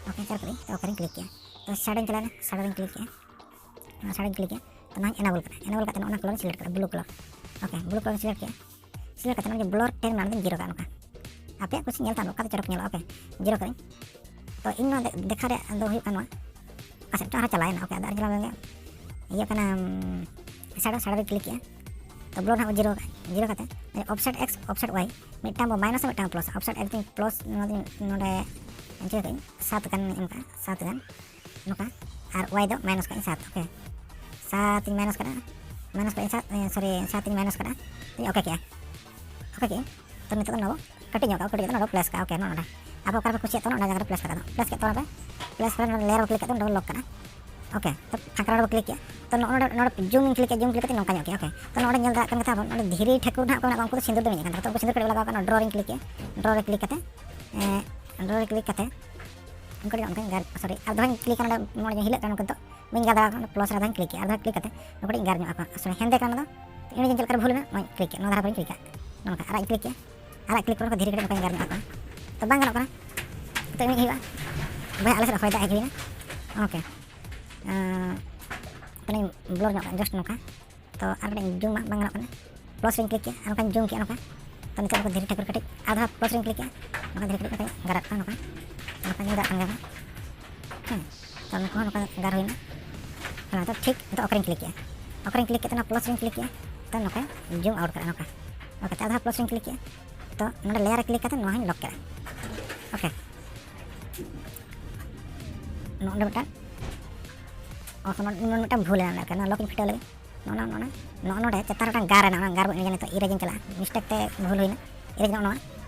ᱳᱠᱮ, ᱪᱟᱨ ᱠᱟᱜ ᱟᱹᱧ, ᱛᱚ ᱳᱠᱮ ᱨᱤᱧ ᱠᱞᱤᱠ ᱠᱮᱜᱼᱟ᱾ ᱛᱚ ᱥᱮᱰᱳᱧ ᱪᱟᱞᱟᱣᱮᱱᱟ, ᱥᱮᱰᱳ ᱨᱤᱧ ᱠᱞᱤᱠ ᱠᱮᱜᱼᱟ᱾ ᱚᱱᱟ ᱥᱮᱰᱳᱧ ᱠᱞᱤᱠ ᱠᱮᱜᱼᱟ᱾ ᱛᱚ ᱱᱚᱣᱟᱧ ᱮᱱᱮᱵᱚᱞ ᱠᱟᱫᱟ, ᱮᱱᱮᱵᱚᱞ ᱠᱟᱛᱮ ᱱᱚᱜᱼᱚ ᱱᱟ ᱠᱚᱞᱚᱨᱤᱧ ᱥᱤᱞᱮᱠᱴ ᱠᱟᱫᱟ, ᱵᱞᱩ ᱠᱚᱞᱚᱨ᱾ ᱳᱠᱮ, ᱵᱞᱩ ᱠᱚᱞᱚᱨᱤᱧ ᱥᱤᱞᱮᱠᱴ ᱠᱮᱜᱼᱟ᱾ ᱥᱤᱞᱮᱠᱴ ᱠᱟᱛᱮ ᱱᱚᱜᱼᱚᱭ ᱡᱮ ᱵᱞᱚᱨ ᱴᱮᱱ ᱢᱮᱱᱟᱜᱼᱟ, ᱚᱱᱟ ᱫᱚᱧ ᱡᱤᱨᱳ ᱠᱟᱜᱼᱟ ᱱᱚᱝᱠᱟ᱾ ᱟᱯᱮᱭᱟᱜ ᱠᱩᱥᱤ ᱧᱮᱞ ᱛᱟᱢ ᱚᱠᱟᱛᱮ ᱪᱚᱨᱚᱠ ᱧᱮᱞᱚᱜᱼᱟ, ᱳᱠᱮ, ᱡᱤᱨᱳ ᱠᱟᱜ ᱟᱹᱧ᱾ ᱛᱚ ᱤᱧ ᱱᱚᱣᱟ ᱫᱮ-, ᱫᱮᱠᱷᱟ ᱨᱮᱭᱟᱜ ᱫᱚ ᱦᱩᱭᱩᱜ ᱠᱟᱱᱟ ᱱᱚᱣᱟ, ᱚᱠᱟ ᱥᱮᱫ ᱪᱚ ᱟᱨᱦᱚᱸ ᱪᱟᱞᱟᱣᱮᱱᱟ, ᱳᱠᱮ, ᱟᱫᱚ ᱟᱨ ᱪᱟᱞᱟᱣ ᱞᱮᱱ ᱜᱮ᱾ ᱤᱭᱟᱹ ᱠᱟᱱᱟ, ᱩᱢ, ᱥᱮᱰᱳ, ᱥᱮᱰᱳ ᱨᱮ ᱠᱞᱤᱠ ᱠᱮᱜᱼᱟ᱾ ᱛᱚ ᱵᱞᱚᱨ ᱱᱟᱜ ᱵᱚ ᱡᱤᱨᱳ ᱠᱟᱜᱼᱟ, ᱡᱤᱨᱳ ᱠᱟᱛᱮ ᱚᱯᱷᱥᱮᱴ ᱮᱠᱥ, ᱚᱯᱷᱥᱮᱴ ᱣᱟᱭ, ᱢᱤᱫᱴᱟᱝ ᱵᱚ ᱢᱟᱭᱱᱟᱥᱟ, ᱢᱤᱫᱴᱟᱝ ᱯᱞᱟᱥᱟ᱾ ᱚᱯᱷᱥᱮᱴ ᱮᱠᱥ ᱫᱚᱧ ᱯᱞᱟᱥ, ᱱᱚᱣᱟ ᱫᱚᱧ ᱱᱚᱰᱮ ᱪᱤᱠᱟᱹ ᱠᱟᱜ ᱟᱹᱧ, ᱥᱟᱛ ᱜᱟᱱ ᱮᱢ ᱠᱟᱜᱼᱟ, ᱥᱟᱛ ᱜᱟᱱ᱾ ᱱᱚᱝᱠᱟ᱾ ᱟᱨ ᱳᱣᱟᱭ ᱫᱚ ᱢᱟᱭᱱᱟᱥ ᱠᱟᱜ ᱟᱹᱧ ᱥᱟᱛ᱾ ᱳᱠᱮ, ᱥᱟᱛ ᱤᱧ ᱢᱟᱭᱱᱟᱥ ᱠᱟᱫᱟ, ᱢᱟᱭᱱᱟᱥ ᱠᱟᱜ ᱟᱹᱧ ᱥᱟᱛ, ᱥᱚᱨᱤ, ᱥᱟᱛ ᱤᱧ ᱢᱟᱭᱱᱟᱥ ᱠᱟᱫᱟ, ᱤᱧ ᱳᱠᱮ ᱠᱮᱜᱼᱟ᱾ ᱳᱠᱮ ᱠᱮᱜᱼᱟᱹᱧ᱾ ᱛᱚ ᱱᱤᱛᱚᱜ ᱫᱚ ᱱᱚᱣᱟ ᱠᱟᱹᱴᱤᱡ ᱧᱚᱜ ᱠᱟᱜᱼᱟ, ᱠᱟᱹᱴᱤᱡ ᱧᱚᱜ ᱫᱚ ᱱᱚᱰᱮ ᱯᱞᱟᱥ ᱠᱟᱜᱼᱟ᱾ ᱳᱠᱮ, ᱱᱚᱜᱼᱚ ᱱᱚᱰᱮ ᱟᱯᱮ ᱚᱠᱟ ᱨᱮᱯᱮ ᱠᱩᱥᱤᱭᱟᱜ ᱛᱟᱵᱚᱱᱟ ᱚᱱᱟ ᱡᱟᱭᱜᱟ ᱨᱮ ᱯᱞᱟᱥ ᱠᱟᱜᱼᱟ᱾ ᱯᱞᱟᱥ ᱠᱮᱫ ᱛᱟᱵᱚᱱᱟ ᱯᱮ, ᱯᱞᱟᱥ ᱠᱟᱛᱮ ᱱᱚᱰᱮ ᱞᱮᱭᱟᱨ ᱵᱚ ᱠᱞᱤᱠ ᱠᱮᱫ ᱛᱮ ᱱᱚᱰᱮ ᱞᱚᱠ ᱠᱟᱱᱟ᱾ ᱳᱠᱮ, ᱛᱚ ᱯᱷᱟᱸᱠᱟ ᱨᱮ ᱵᱚ ᱠᱞᱤᱠ ᱠᱮᱜᱼᱟ᱾ ᱛᱚ ᱱᱚᱜᱼᱚ ᱱᱚᱰᱮ, ᱱᱚᱰᱮ ᱡᱩᱢ ᱤᱧ ᱠᱞᱤᱠ ᱠᱮᱜᱼᱟ, ᱡᱩᱢ ᱠᱞᱤᱠ ᱠᱟᱛᱮ ᱱᱚᱝᱠᱟ ᱧᱚᱜ ᱠᱮᱜᱼᱟ᱾ ᱳᱠᱮ, ᱛᱚ ᱱᱚᱰᱮ ᱧᱮᱞ ᱫᱟᱲᱮᱭᱟᱜ ᱠᱟᱱ ᱜᱮ ᱛᱟᱵᱚᱱ, ᱱᱚᱰᱮ ᱫᱷᱤᱨᱤ ᱴᱷᱟᱹᱠᱩᱨ ᱱᱟᱦᱟᱜ ᱚᱠᱚᱭ ᱢᱮᱱᱟᱜ ᱠᱚᱣᱟ, ᱩᱱᱠᱩ ᱫᱚ ᱥᱤᱸᱫᱩᱨ ᱫᱚ ᱢᱮᱱᱟᱜ ᱠᱟᱱ ᱛᱟᱠᱚᱣᱟ᱾ ᱛᱚ ᱩᱱᱠᱩ ᱥᱤᱸᱫᱩᱨ ᱠᱟᱹᱴᱤᱡ ᱵᱚ ᱞᱟᱜᱟᱣ ᱠᱟᱜᱼᱟ, ᱱᱚᱣᱟ ᱰᱨᱚ ᱨᱤᱧ ᱠᱞᱤᱠ ᱠᱮᱜᱼᱟ, ᱰᱨᱚ ᱨᱮ ᱠᱞᱤᱠ ᱠᱟᱛᱮ, ᱮᱸ, ᱰᱨᱚ ᱨᱮ ᱠᱞᱤᱠ ᱠᱟᱛᱮ ᱚᱱᱠᱟ ᱜᱮ ᱚᱱᱠᱟᱧ ᱜᱟᱨ, ᱥᱚᱨᱤ, ᱟᱨ ᱫᱚᱦᱲᱟᱧ ᱠᱞᱤᱠᱟ ᱱᱚᱰᱮ, ᱱᱚᱰᱮ ᱦᱤᱞᱟᱹᱜ ᱠᱟᱱᱟ, ᱱᱚᱝᱠᱟ ᱫᱚ ᱵᱟᱹᱧ ᱜᱟᱨ ᱫᱟᱲᱮᱭᱟᱜ ᱠᱟᱱᱟ, ᱯᱞᱟᱥ ᱨᱮ ᱟᱨ ᱫᱚᱦᱲᱟᱧ ᱠᱞᱤᱠ ᱠᱮᱜᱼᱟ, ᱟᱨ ᱫᱚᱦᱲᱟ ᱠᱞᱤᱠ ᱠᱟᱛᱮ ᱱᱚᱰᱮ ᱠᱟᱹᱴᱤᱡ ᱤᱧ ᱜᱟᱨ ᱧᱚᱜ ᱟᱠᱚᱣᱟ᱾ ᱥᱚᱨᱤ, ᱦᱮᱸᱫᱮ ᱠᱟᱱᱟ ᱫᱚ, ᱤᱧ ᱪᱮᱫ ᱞᱮᱠᱟᱨᱮ ᱵᱷᱩᱞ ᱮᱱᱟ, ᱱᱚᱣᱟᱧ ᱠᱞᱤᱠ ᱠᱮᱜᱼᱟ, ᱱᱚᱣᱟ ᱫᱷᱟᱨᱟ ᱵᱟᱹᱧ ᱠᱞᱤᱠ ᱠᱮᱜᱼᱟ, ᱱᱚᱝᱠᱟ ᱟᱨᱟᱜ ᱤᱧ ᱠᱞᱤᱠ ᱠᱮᱜᱼᱟ, ᱟᱨᱟᱜ ᱠᱞᱤᱠ ᱯᱚᱨᱮ ᱱᱚᱝᱠᱟ ᱫᱷᱤᱨᱮ ᱠᱟᱹᱴᱤᱡ ᱱᱚᱝᱠᱟᱧ ᱜᱟᱨ ᱧᱚᱜ ᱟᱠᱚᱣᱟ᱾ ᱛᱚ ᱵᱟᱝ ᱜᱟᱱᱚᱜ ᱠᱟᱱᱟ, ᱛᱚ ᱮᱱᱮᱡ ᱦᱩᱭᱩᱜᱼᱟ᱾ ᱵᱚᱭᱦᱟ, ᱟᱞᱮ ᱥᱮᱫ ᱦᱚᱭ ᱫᱟᱜ ᱦᱮᱡ ᱦᱩᱭᱱᱟ᱾ ᱳᱠᱮ, ᱮᱸ, ᱛᱟᱦᱞᱮᱧ ᱵᱞᱚᱨ ᱧᱚᱜ ᱠᱟᱜᱼᱟ, ᱡᱟᱥᱴ ᱱᱚᱝᱠᱟ᱾ ᱛᱚ ᱟᱨ ᱠᱟᱹᱴᱤᱡ ᱡᱩᱢᱟ, ᱵᱟᱝ ᱜᱟᱱᱚᱜ ᱠᱟᱱᱟ᱾ ᱯᱞᱟᱥ ᱨᱤᱧ ᱠᱞᱤᱠ ᱠᱮᱜᱼᱟ, ᱟᱨ ᱱᱚᱝᱠᱟᱧ ᱡᱩᱢ ᱠᱮᱜᱼᱟ ᱱᱚᱝᱠᱟ᱾ ᱛᱚ ᱱᱤᱛᱚᱜ ᱱᱚᱝᱠᱟ ᱫᱷᱤᱨᱤ ᱴᱷᱟᱹᱠᱩᱨ ᱠᱟᱹᱴᱤᱡ ᱟᱨ ᱫᱷᱟᱣ ᱯᱞᱟᱥ ᱨᱤᱧ ᱠᱞᱤᱠ ᱠᱮᱜᱼᱟ, ᱱᱚᱝᱠᱟ ᱫᱷᱤᱨᱤ ᱠᱟᱹᱴᱤᱡ ᱱᱚᱝᱠᱟᱧ ᱜᱟᱨᱟᱜ ᱠᱟᱱᱟ ᱱᱚᱝᱠᱟ᱾ ᱱᱚᱝᱠᱟ ᱧᱮᱞ ᱫᱟᱲᱮᱭᱟᱜ ᱠᱟᱱ ᱜᱮᱭᱟ ᱵᱚᱱ᱾ ᱦᱮᱸ, ᱛᱚ ᱱᱩᱠᱩ ᱦᱚᱸ ᱱᱚᱝᱠᱟ ᱜᱟᱨ ᱦᱩᱭᱱᱟ᱾ ᱦᱮᱸ, ᱛᱚ ᱴᱷᱤᱠ ᱱᱤᱛᱚᱜ ᱚᱠᱟᱨᱤᱧ ᱠᱞᱤᱠ ᱠᱮᱜᱼᱟ, ᱚᱠᱟᱨᱤᱧ ᱠᱞᱤᱠ ᱠᱮᱜᱼᱟ, ᱛᱚ ᱱᱚᱣᱟ ᱯᱞᱟᱥ ᱨᱤᱧ ᱠᱞᱤᱠ ᱠᱮᱜᱼᱟ, ᱛᱚ ᱱᱚᱝᱠᱟᱧ ᱡᱩᱢ ᱟᱣᱩᱴ ᱠᱟᱜᱼᱟ ᱱᱚᱝᱠᱟ᱾ ᱳᱠᱮ, ᱛᱚ ᱟᱨ ᱫᱷᱟᱣ ᱯᱞᱟᱥ ᱨᱤᱧ ᱠᱞᱤᱠ ᱠᱮᱜᱼᱟ, ᱛᱚ ᱱᱚᱰᱮ ᱞᱮᱭᱟᱨ ᱨᱮ ᱠᱞᱤᱠ ᱠᱟᱛᱮ ᱱᱚᱣᱟ ᱦᱚᱸᱧ ᱞᱚᱠ ᱠᱮᱜᱼᱟ᱾ ᱳᱠᱮ, ᱱᱚᱰᱮ ᱢᱤᱫᱴᱟᱝ, ᱚ, ᱱᱚᱰᱮ ᱢᱤᱫᱴᱟᱝ ᱵᱷᱩᱞ ᱮᱱᱟ, ᱱᱚᱣᱟ ᱞᱚᱠ ᱤᱧ ᱯᱷᱤᱴᱟᱹᱣ ᱞᱮᱜᱮ᱾ ᱱᱚᱜᱼᱚ ᱱᱚᱣᱟ, ᱱᱚᱜᱼᱚ ᱱᱚᱣᱟ, ᱱᱚᱜᱼᱚ ᱱᱚᱰᱮ ᱪᱮᱛᱟᱱ ᱨᱮ ᱢᱤᱫᱴᱟᱝ ᱜᱟᱨ ᱦᱮᱱᱟᱜᱼᱟ, ᱚᱱᱟ ᱜᱟᱨ ᱵᱚᱱ ᱤᱨᱮᱡᱟ ᱱᱤᱛᱚᱜ, ᱤᱨᱮᱡ ᱤᱧ ᱪᱟᱞᱟᱜᱼᱟ, ᱢᱤᱥᱴᱮᱠ ᱛᱮ ᱵᱷᱩᱞ ᱦᱩᱭᱱᱟ, ᱤᱨᱮᱡ ᱱᱚᱜᱼᱚ ᱱᱚᱣᱟ᱾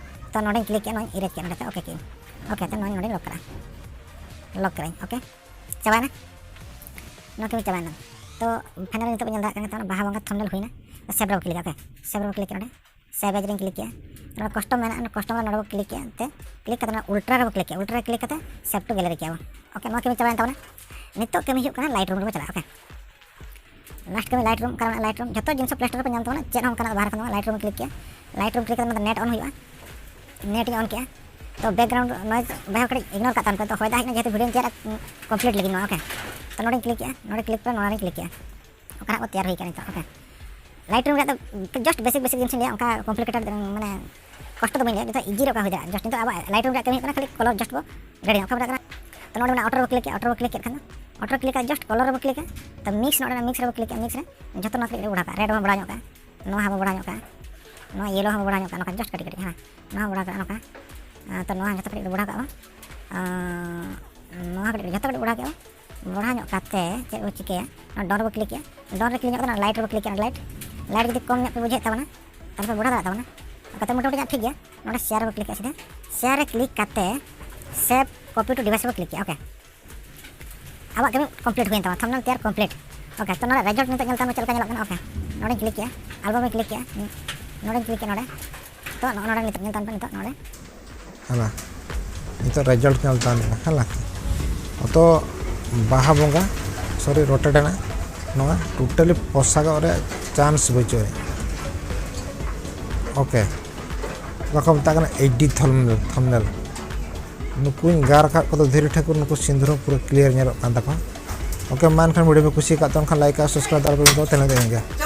ᱛᱚ ᱱᱚᱰᱮᱧ ᱠᱞᱤᱠ ᱠᱮᱜᱼᱟ, ᱱᱚᱣᱟᱧ ᱤᱨᱮᱡ ᱠᱮᱜᱼᱟ ᱱᱚᱰᱮ ᱛᱮ, ᱳᱠᱮ ᱠᱮᱜᱼᱟᱹᱧ, ᱳᱠᱮ, ᱛᱚ ᱱᱚᱣᱟᱧ ᱱᱚᱰᱮᱧ ᱞᱚᱠ ᱠᱟᱜᱼᱟ, ᱞᱚᱠ ᱠᱮᱜᱼᱟᱹᱧ, ᱳᱠᱮ, ᱪᱟᱵᱟᱭᱮᱱᱟ, ᱱᱚᱣᱟ ᱠᱟᱹᱢᱤ ᱪᱟᱵᱟᱭᱮᱱᱟ᱾ ᱛᱚ ᱯᱷᱟᱭᱱᱟᱞᱤ ᱱᱤᱛᱚᱜ ᱵᱚᱱ ᱧᱮᱞ ᱫᱟᱲᱮᱭᱟᱜ ᱠᱟᱱᱟ, ᱱᱤᱛᱚᱜ ᱚᱱᱟ ᱵᱟᱦᱟ ᱵᱚᱸᱜᱟ ᱛᱷᱟᱢᱵᱱᱮᱞ ᱦᱩᱭᱱᱟ, ᱥᱮᱵᱷ ᱨᱮᱵᱚ ᱠᱞᱤᱠᱟ, ᱳᱠᱮ, ᱥᱮᱵᱷ ᱨᱮᱵᱚ ᱠᱞᱤᱠ ᱠᱮᱜᱼᱟ, ᱱᱚᱰᱮ ᱥᱮᱵᱷ ᱮᱡᱽ ᱨᱤᱧ ᱠᱞᱤᱠ ᱠᱮᱜᱼᱟ, ᱱᱚᱰᱮ ᱠᱚᱥᱴᱚᱢ ᱢᱮᱱᱟᱜᱼᱟ, ᱚᱱᱟ ᱠᱚᱥᱴᱚᱢ ᱨᱮ ᱱᱚᱰᱮ ᱵᱚ ᱠᱞᱤᱠ ᱠᱮᱜᱼᱟ, ᱮᱱᱛᱮ ᱠᱞᱤᱠ ᱠᱟᱛᱮ ᱱᱚᱰᱮ ᱩᱞᱴᱨᱟ ᱨᱮᱵᱚ ᱠᱞᱤᱠ ᱠᱮᱜᱼᱟ, ᱩᱞᱴᱨᱟ ᱨᱮ ᱠᱞᱤᱠ ᱠᱟᱛᱮ ᱥᱮᱵᱷ ᱴᱩ ᱜᱮᱞᱟᱨᱤ ᱠᱮᱜᱼᱟ ᱵᱚ᱾ ᱳᱠᱮ, ᱱᱚᱣᱟ ᱠᱟᱹᱢᱤ ᱪᱟᱵᱟᱭᱮᱱ ᱛᱟᱵᱚᱱᱟ᱾ ᱱᱤᱛᱚᱜ ᱠᱟᱹᱢᱤ ᱦᱩᱭᱩᱜ ᱠᱟᱱᱟ ᱞᱟᱭᱤᱴ ᱨᱩᱢ ᱨᱮᱵᱚ ᱪᱟᱞᱟᱜᱼᱟ, ᱳᱠᱮ᱾ ᱞᱟᱥᱴ ᱠᱟᱹᱢᱤ ᱞᱟᱭᱤᱴ ᱨᱩᱢ, ᱠᱟᱨᱚᱱ ᱞᱟᱭᱤᱴ ᱨᱩᱢ ᱡᱚᱛᱚ ᱡᱤᱱᱤᱥ ᱯᱞᱮ ᱥᱴᱳᱨ ᱨᱮᱯᱮ ᱧᱟᱢ ᱛᱟᱵᱚᱱᱟ, ᱪᱮᱫ ᱦᱚᱸ ᱚᱱᱠᱟᱱᱟᱜ ᱵᱟᱦᱨᱮ ᱠᱷᱚᱱ ᱫᱚ ᱵᱟᱝ, ᱞᱟᱭᱤᱴ ᱨᱩᱢ ᱠᱞᱤᱠ ᱠᱮᱜᱼᱟ, ᱞᱟᱭᱤᱴ ᱨᱩᱢ ᱠᱞᱤᱠ ᱠᱟᱛᱮ ᱱᱚᱰᱮ ᱱᱮᱴ ᱚᱱ ᱦᱩᱭᱩᱜᱼᱟ, ᱱᱮᱴ ᱤᱧ ᱚᱱ ᱠᱮᱜᱼᱟ᱾ ᱛᱚ ᱵᱮᱠᱜᱨᱟᱣᱩᱱᱰ ᱱᱚᱭᱮᱡᱽ ᱵᱚᱭᱦᱟ ᱠᱟᱹᱴᱤᱡ ᱤᱜᱱᱳᱨ ᱠᱟᱜ ᱛᱟᱵᱚᱱ ᱯᱮ, ᱛᱚ ᱦᱚᱭ ᱫᱟᱜ ᱦᱮᱡ ᱮᱱᱟ, ᱡᱮᱦᱮᱛᱩ ᱵᱷᱤᱰᱤᱭᱳᱧ ᱛᱮᱭᱟᱨᱟ, ᱠᱚᱢᱯᱞᱤᱴ ᱞᱟᱹᱜᱤᱫ ᱱᱚᱣᱟ, ᱳᱠᱮ᱾ ᱛᱚ ᱱᱚᱰᱮᱧ ᱠᱞᱤᱠ ᱠᱮᱜᱼᱟ, ᱱᱚᱰᱮ ᱠᱞᱤᱠ ᱯᱚᱨᱮ ᱱᱚᱣᱟ ᱨᱤᱧ ᱠᱞᱤᱠ ᱠᱮᱜᱼᱟ, ᱚᱱᱠᱟᱱᱟᱜ ᱠᱚ ᱛᱮᱭᱟᱨ ᱦᱩᱭ ᱠᱟᱱᱟ ᱱᱤᱛᱚᱜ, ᱳᱠᱮ᱾ ᱞᱟᱭᱤᱴ ᱨᱩᱢ ᱨᱮᱭᱟᱜ ᱫᱚ just ᱵᱮᱥᱤᱠ ᱵᱮᱥᱤᱠ ᱡᱤᱱᱤᱥ ᱤᱧ ᱞᱟᱹᱭᱟ, ᱚᱱᱠᱟ ᱠᱚᱢᱯᱞᱤᱠᱮᱴᱮᱰ ᱢᱟᱱᱮ ᱠᱚᱥᱴᱚ ᱫᱚ ᱵᱟᱹᱧ ᱞᱟᱹᱭᱟ, ᱡᱚᱛᱚ ᱤᱡᱤ ᱨᱮ ᱚᱠᱟ ᱦᱩᱭ ᱫᱟᱲᱮᱭᱟᱜᱼᱟ᱾ ᱡᱟᱥᱴ ᱱᱤᱛᱚᱜ ᱟᱵᱚᱣᱟᱜ ᱞᱟᱭᱤᱴ ᱨᱩᱢ ᱨᱮᱭᱟᱜ ᱠᱟᱹᱢᱤ ᱦᱩᱭᱩᱜ ᱠᱟᱱᱟ ᱠᱷᱟᱹᱞᱤ ᱠᱚᱞᱚᱨ ᱡᱟᱥᱴ ᱵᱚ ᱜᱟᱹᱰᱤ ᱚᱠᱟ ᱵᱚ ᱠᱟᱱᱟ᱾ ᱛᱚ ᱱᱚᱰᱮ ᱢᱮᱱᱟᱜᱼᱟ ᱚᱴᱳ ᱨᱮᱵᱚ ᱠᱞᱤᱠ ᱠᱮᱜᱼᱟ, ᱚᱴᱳ ᱨᱮᱵᱚ ᱠᱞᱤᱠ ᱠᱮᱫ ᱠᱷᱟᱱ ᱫᱚ ᱚᱴᱳ ᱠᱞᱤᱠ ᱠᱟᱛᱮ ᱡᱟᱥᱴ ᱠᱚᱞᱚᱨ ᱨᱮᱵᱚ ᱠᱞᱤᱠᱟ, ᱛᱚ ᱢᱤᱠᱥ ᱱᱚᱰᱮ ᱢᱤᱠᱥ ᱨᱮᱵᱚ ᱠᱞᱤᱠᱟ, ᱢᱤᱠᱥ ᱨᱮ ᱡᱚᱛᱚ ᱱᱚᱣᱟ ᱠᱟᱹᱴᱤᱡ ᱵᱚ ᱵᱚᱲᱟᱣ ᱠᱟᱜᱼᱟ, ᱨᱮᱰ ᱵᱚᱱ ᱵᱚᱲᱟᱣ ᱧᱚᱜ ᱠᱟᱜᱼᱟ, ᱱᱚᱣᱟ ᱦᱚᱸ ᱵᱚ ᱵᱚᱲᱟᱣ ᱧᱚᱜ ᱠᱟᱜᱼᱟ, ᱱᱚᱣᱟ ᱭᱮᱞᱳ ᱦᱚᱸ ᱵᱚ ᱵᱚᱲᱟᱣ ᱧᱚᱜ ᱠᱟᱜᱼᱟ, ᱱᱚᱝᱠᱟ ᱡᱟᱥᱴ ᱠᱟᱹᱴᱤᱡ ᱠᱟᱹᱴᱤᱡ, ᱦᱮᱸ, ᱱᱚᱣᱟ ᱦᱚᱸ ᱵᱚᱲᱟᱣ ᱠᱟᱜᱼᱟ ᱱᱚᱝᱠᱟ᱾ ᱟᱨ ᱛᱚ ᱱᱚᱣᱟ ᱡᱚᱛᱚ ᱠᱟᱹᱴᱤᱡ ᱵᱚ ᱵᱚᱲᱟᱣ ᱠᱟᱜᱼᱟ ᱵᱚ, ᱟᱨ ᱱᱚᱣᱟ ᱠᱟᱹᱴᱤᱡ ᱡᱚᱛᱚ ᱠᱟᱹᱴᱤᱡ ᱵᱚ ᱵᱚᱲᱟᱣ ᱠᱮᱜᱼᱟ ᱵᱚ᱾ ᱵᱚᱲᱦᱟᱣ ᱧᱚᱜ ᱠᱟᱛᱮ ᱪᱮᱫ ᱵᱚ ᱪᱤᱠᱟᱹᱭᱟ, ᱱᱚᱣᱟ ᱰᱚᱱ ᱨᱮᱵᱚ ᱠᱞᱤᱠ ᱠᱮᱜᱼᱟ᱾ ᱰᱚᱱ ᱨᱮ ᱠᱞᱤᱠ ᱧᱚᱜ ᱠᱟᱛᱮ ᱱᱚᱣᱟ ᱞᱟᱭᱤᱴ ᱨᱮᱵᱚ ᱠᱞᱤᱠ ᱠᱮᱜᱼᱟ᱾ ᱞᱟᱭᱤᱴ, ᱞᱟᱭᱤᱴ ᱡᱩᱫᱤ ᱠᱚᱢ ᱧᱚᱜ ᱯᱮ ᱵᱩᱡᱷᱟᱹᱣᱮᱫ ᱛᱟᱵᱚᱱᱟ, ᱛᱟᱦᱞᱮ ᱯᱮ ᱵᱚᱲᱦᱟᱣ ᱫᱟᱲᱮᱭᱟᱜ ᱛᱟᱵᱚᱱᱟ᱾ ᱠᱟᱛᱮ ᱢᱚᱴᱟᱢᱩᱴᱤ ᱧᱚᱜ ᱴᱷᱤᱠ ᱜᱮᱭᱟ᱾ ᱱᱚᱰᱮ ᱥᱮᱭᱟᱨ ᱨᱮᱵᱚ ᱠᱞᱤᱠ ᱠᱮᱜᱼᱟ ᱥᱤᱫᱷᱟᱹ᱾ ᱥᱮᱭᱟᱨ ᱨᱮ ᱠᱞᱤᱠ ᱠᱟᱛᱮ ᱥᱮᱵᱷ ᱠᱚᱯᱤ ᱴᱩ ᱰᱤᱵᱷᱟᱭᱤᱥ ᱨᱮᱵᱚ ᱠᱞᱤᱠ ᱠᱮᱜᱼᱟ᱾ ᱳᱠᱮ, ᱟᱵᱚᱣᱟᱜ ᱠᱟᱹᱢᱤ ᱠᱚᱢᱯᱞᱤᱴ ᱦᱩᱭᱮᱱ ᱛᱟᱵᱚᱱᱟ, ᱛᱷᱟᱢᱵᱱᱮᱞ ᱛᱮᱭᱟᱨ ᱠᱚᱢᱯᱞᱤᱴ᱾ ᱳᱠᱮ, ᱛᱚ ᱱᱚᱰᱮ ᱨᱮᱡᱟᱞᱴ ᱱᱤᱛᱚᱜ ᱧᱮᱞ ᱛᱟᱵᱚᱱ ᱪᱮᱫ ᱞᱮᱠᱟ ᱧᱮᱞᱚᱜ ᱠᱟᱱᱟ᱾ ᱳᱠᱮ, ᱱᱚᱰᱮᱧ ᱠᱞᱤᱠ ᱠᱮᱜᱼᱟ, ᱟᱞᱵᱟᱢ ᱨᱮᱧ ᱠᱞᱤᱠ ᱠᱮᱜᱼᱟ, ᱱᱚᱰᱮᱧ ᱠᱞᱤᱠ ᱠᱮᱜᱼᱟ ᱱᱚᱰᱮ᱾ ᱛᱚ ᱱᱚᱜᱼᱚ ᱱᱚᱰᱮ ᱱᱤᱛᱚᱜ ᱧᱮᱞ ᱛᱟᱵᱚᱱ ᱯᱮ, ᱱᱤᱛᱚᱜ ᱱᱚᱰᱮ᱾ ᱦᱮᱞᱟ, ᱱᱤᱛᱚᱜ ᱨᱮᱡᱟᱞᱴ ᱧᱮᱞ ᱛᱟᱵᱚᱱ ᱯᱮ, ᱦᱮᱞᱟ᱾ ᱚᱛᱚ ᱵᱟᱦᱟ ᱵᱚᱸᱜᱟ, ᱥᱚᱨᱤ, ᱨᱳᱴᱮᱴ ᱮᱱᱟ᱾ ᱱᱚᱣᱟ ᱴᱳᱴᱟᱞᱤ ᱯᱚᱥᱟᱜᱚᱜ ᱨᱮᱭᱟᱜ ᱪᱟᱱᱥ ᱵᱟᱹᱪᱩᱜ ᱟᱹᱱᱤᱡ᱾ ᱳᱠᱮ, ᱚᱠᱟ ᱠᱚ ᱢᱮᱛᱟᱜ ᱠᱟᱱᱟ ᱮᱭᱤᱪ ᱰᱤ ᱛᱷᱟᱢᱵᱱᱮᱞ, ᱛᱷᱟᱢᱵᱱᱮᱞ᱾ ᱱᱩᱠᱩᱧ ᱜᱟᱨ ᱟᱠᱟᱫ ᱠᱚᱫᱚ ᱫᱷᱤᱨᱤ ᱴᱷᱟᱹᱠᱩᱨ, ᱱᱩᱠᱩ ᱥᱤᱸᱫᱩᱨ ᱦᱚᱸ ᱯᱩᱨᱟᱹ ᱠᱞᱤᱭᱟᱨ ᱧᱮᱞᱚᱜ ᱠᱟᱱ ᱛᱟᱠᱚᱣᱟ᱾ ᱳᱠᱮ, ᱢᱟ ᱮᱱᱠᱷᱟᱱ ᱵᱷᱤᱰᱤᱭᱳ ᱯᱮ ᱠᱩᱥᱤ ᱟᱠᱟᱫ ᱛᱟᱵᱚᱱ ᱠᱷᱟᱱ ᱞᱟᱭᱤᱠ ᱟᱨ ᱥᱟᱵᱥᱠᱨᱟᱭᱤᱵ ᱫᱚ ᱟᱞᱚ ᱯᱮ ᱦᱤᱲᱤᱧ ᱛᱟᱵᱚᱱᱟ᱾ ᱛᱮᱦᱮᱧ ᱫᱚ ᱤᱱᱠᱟᱹ᱾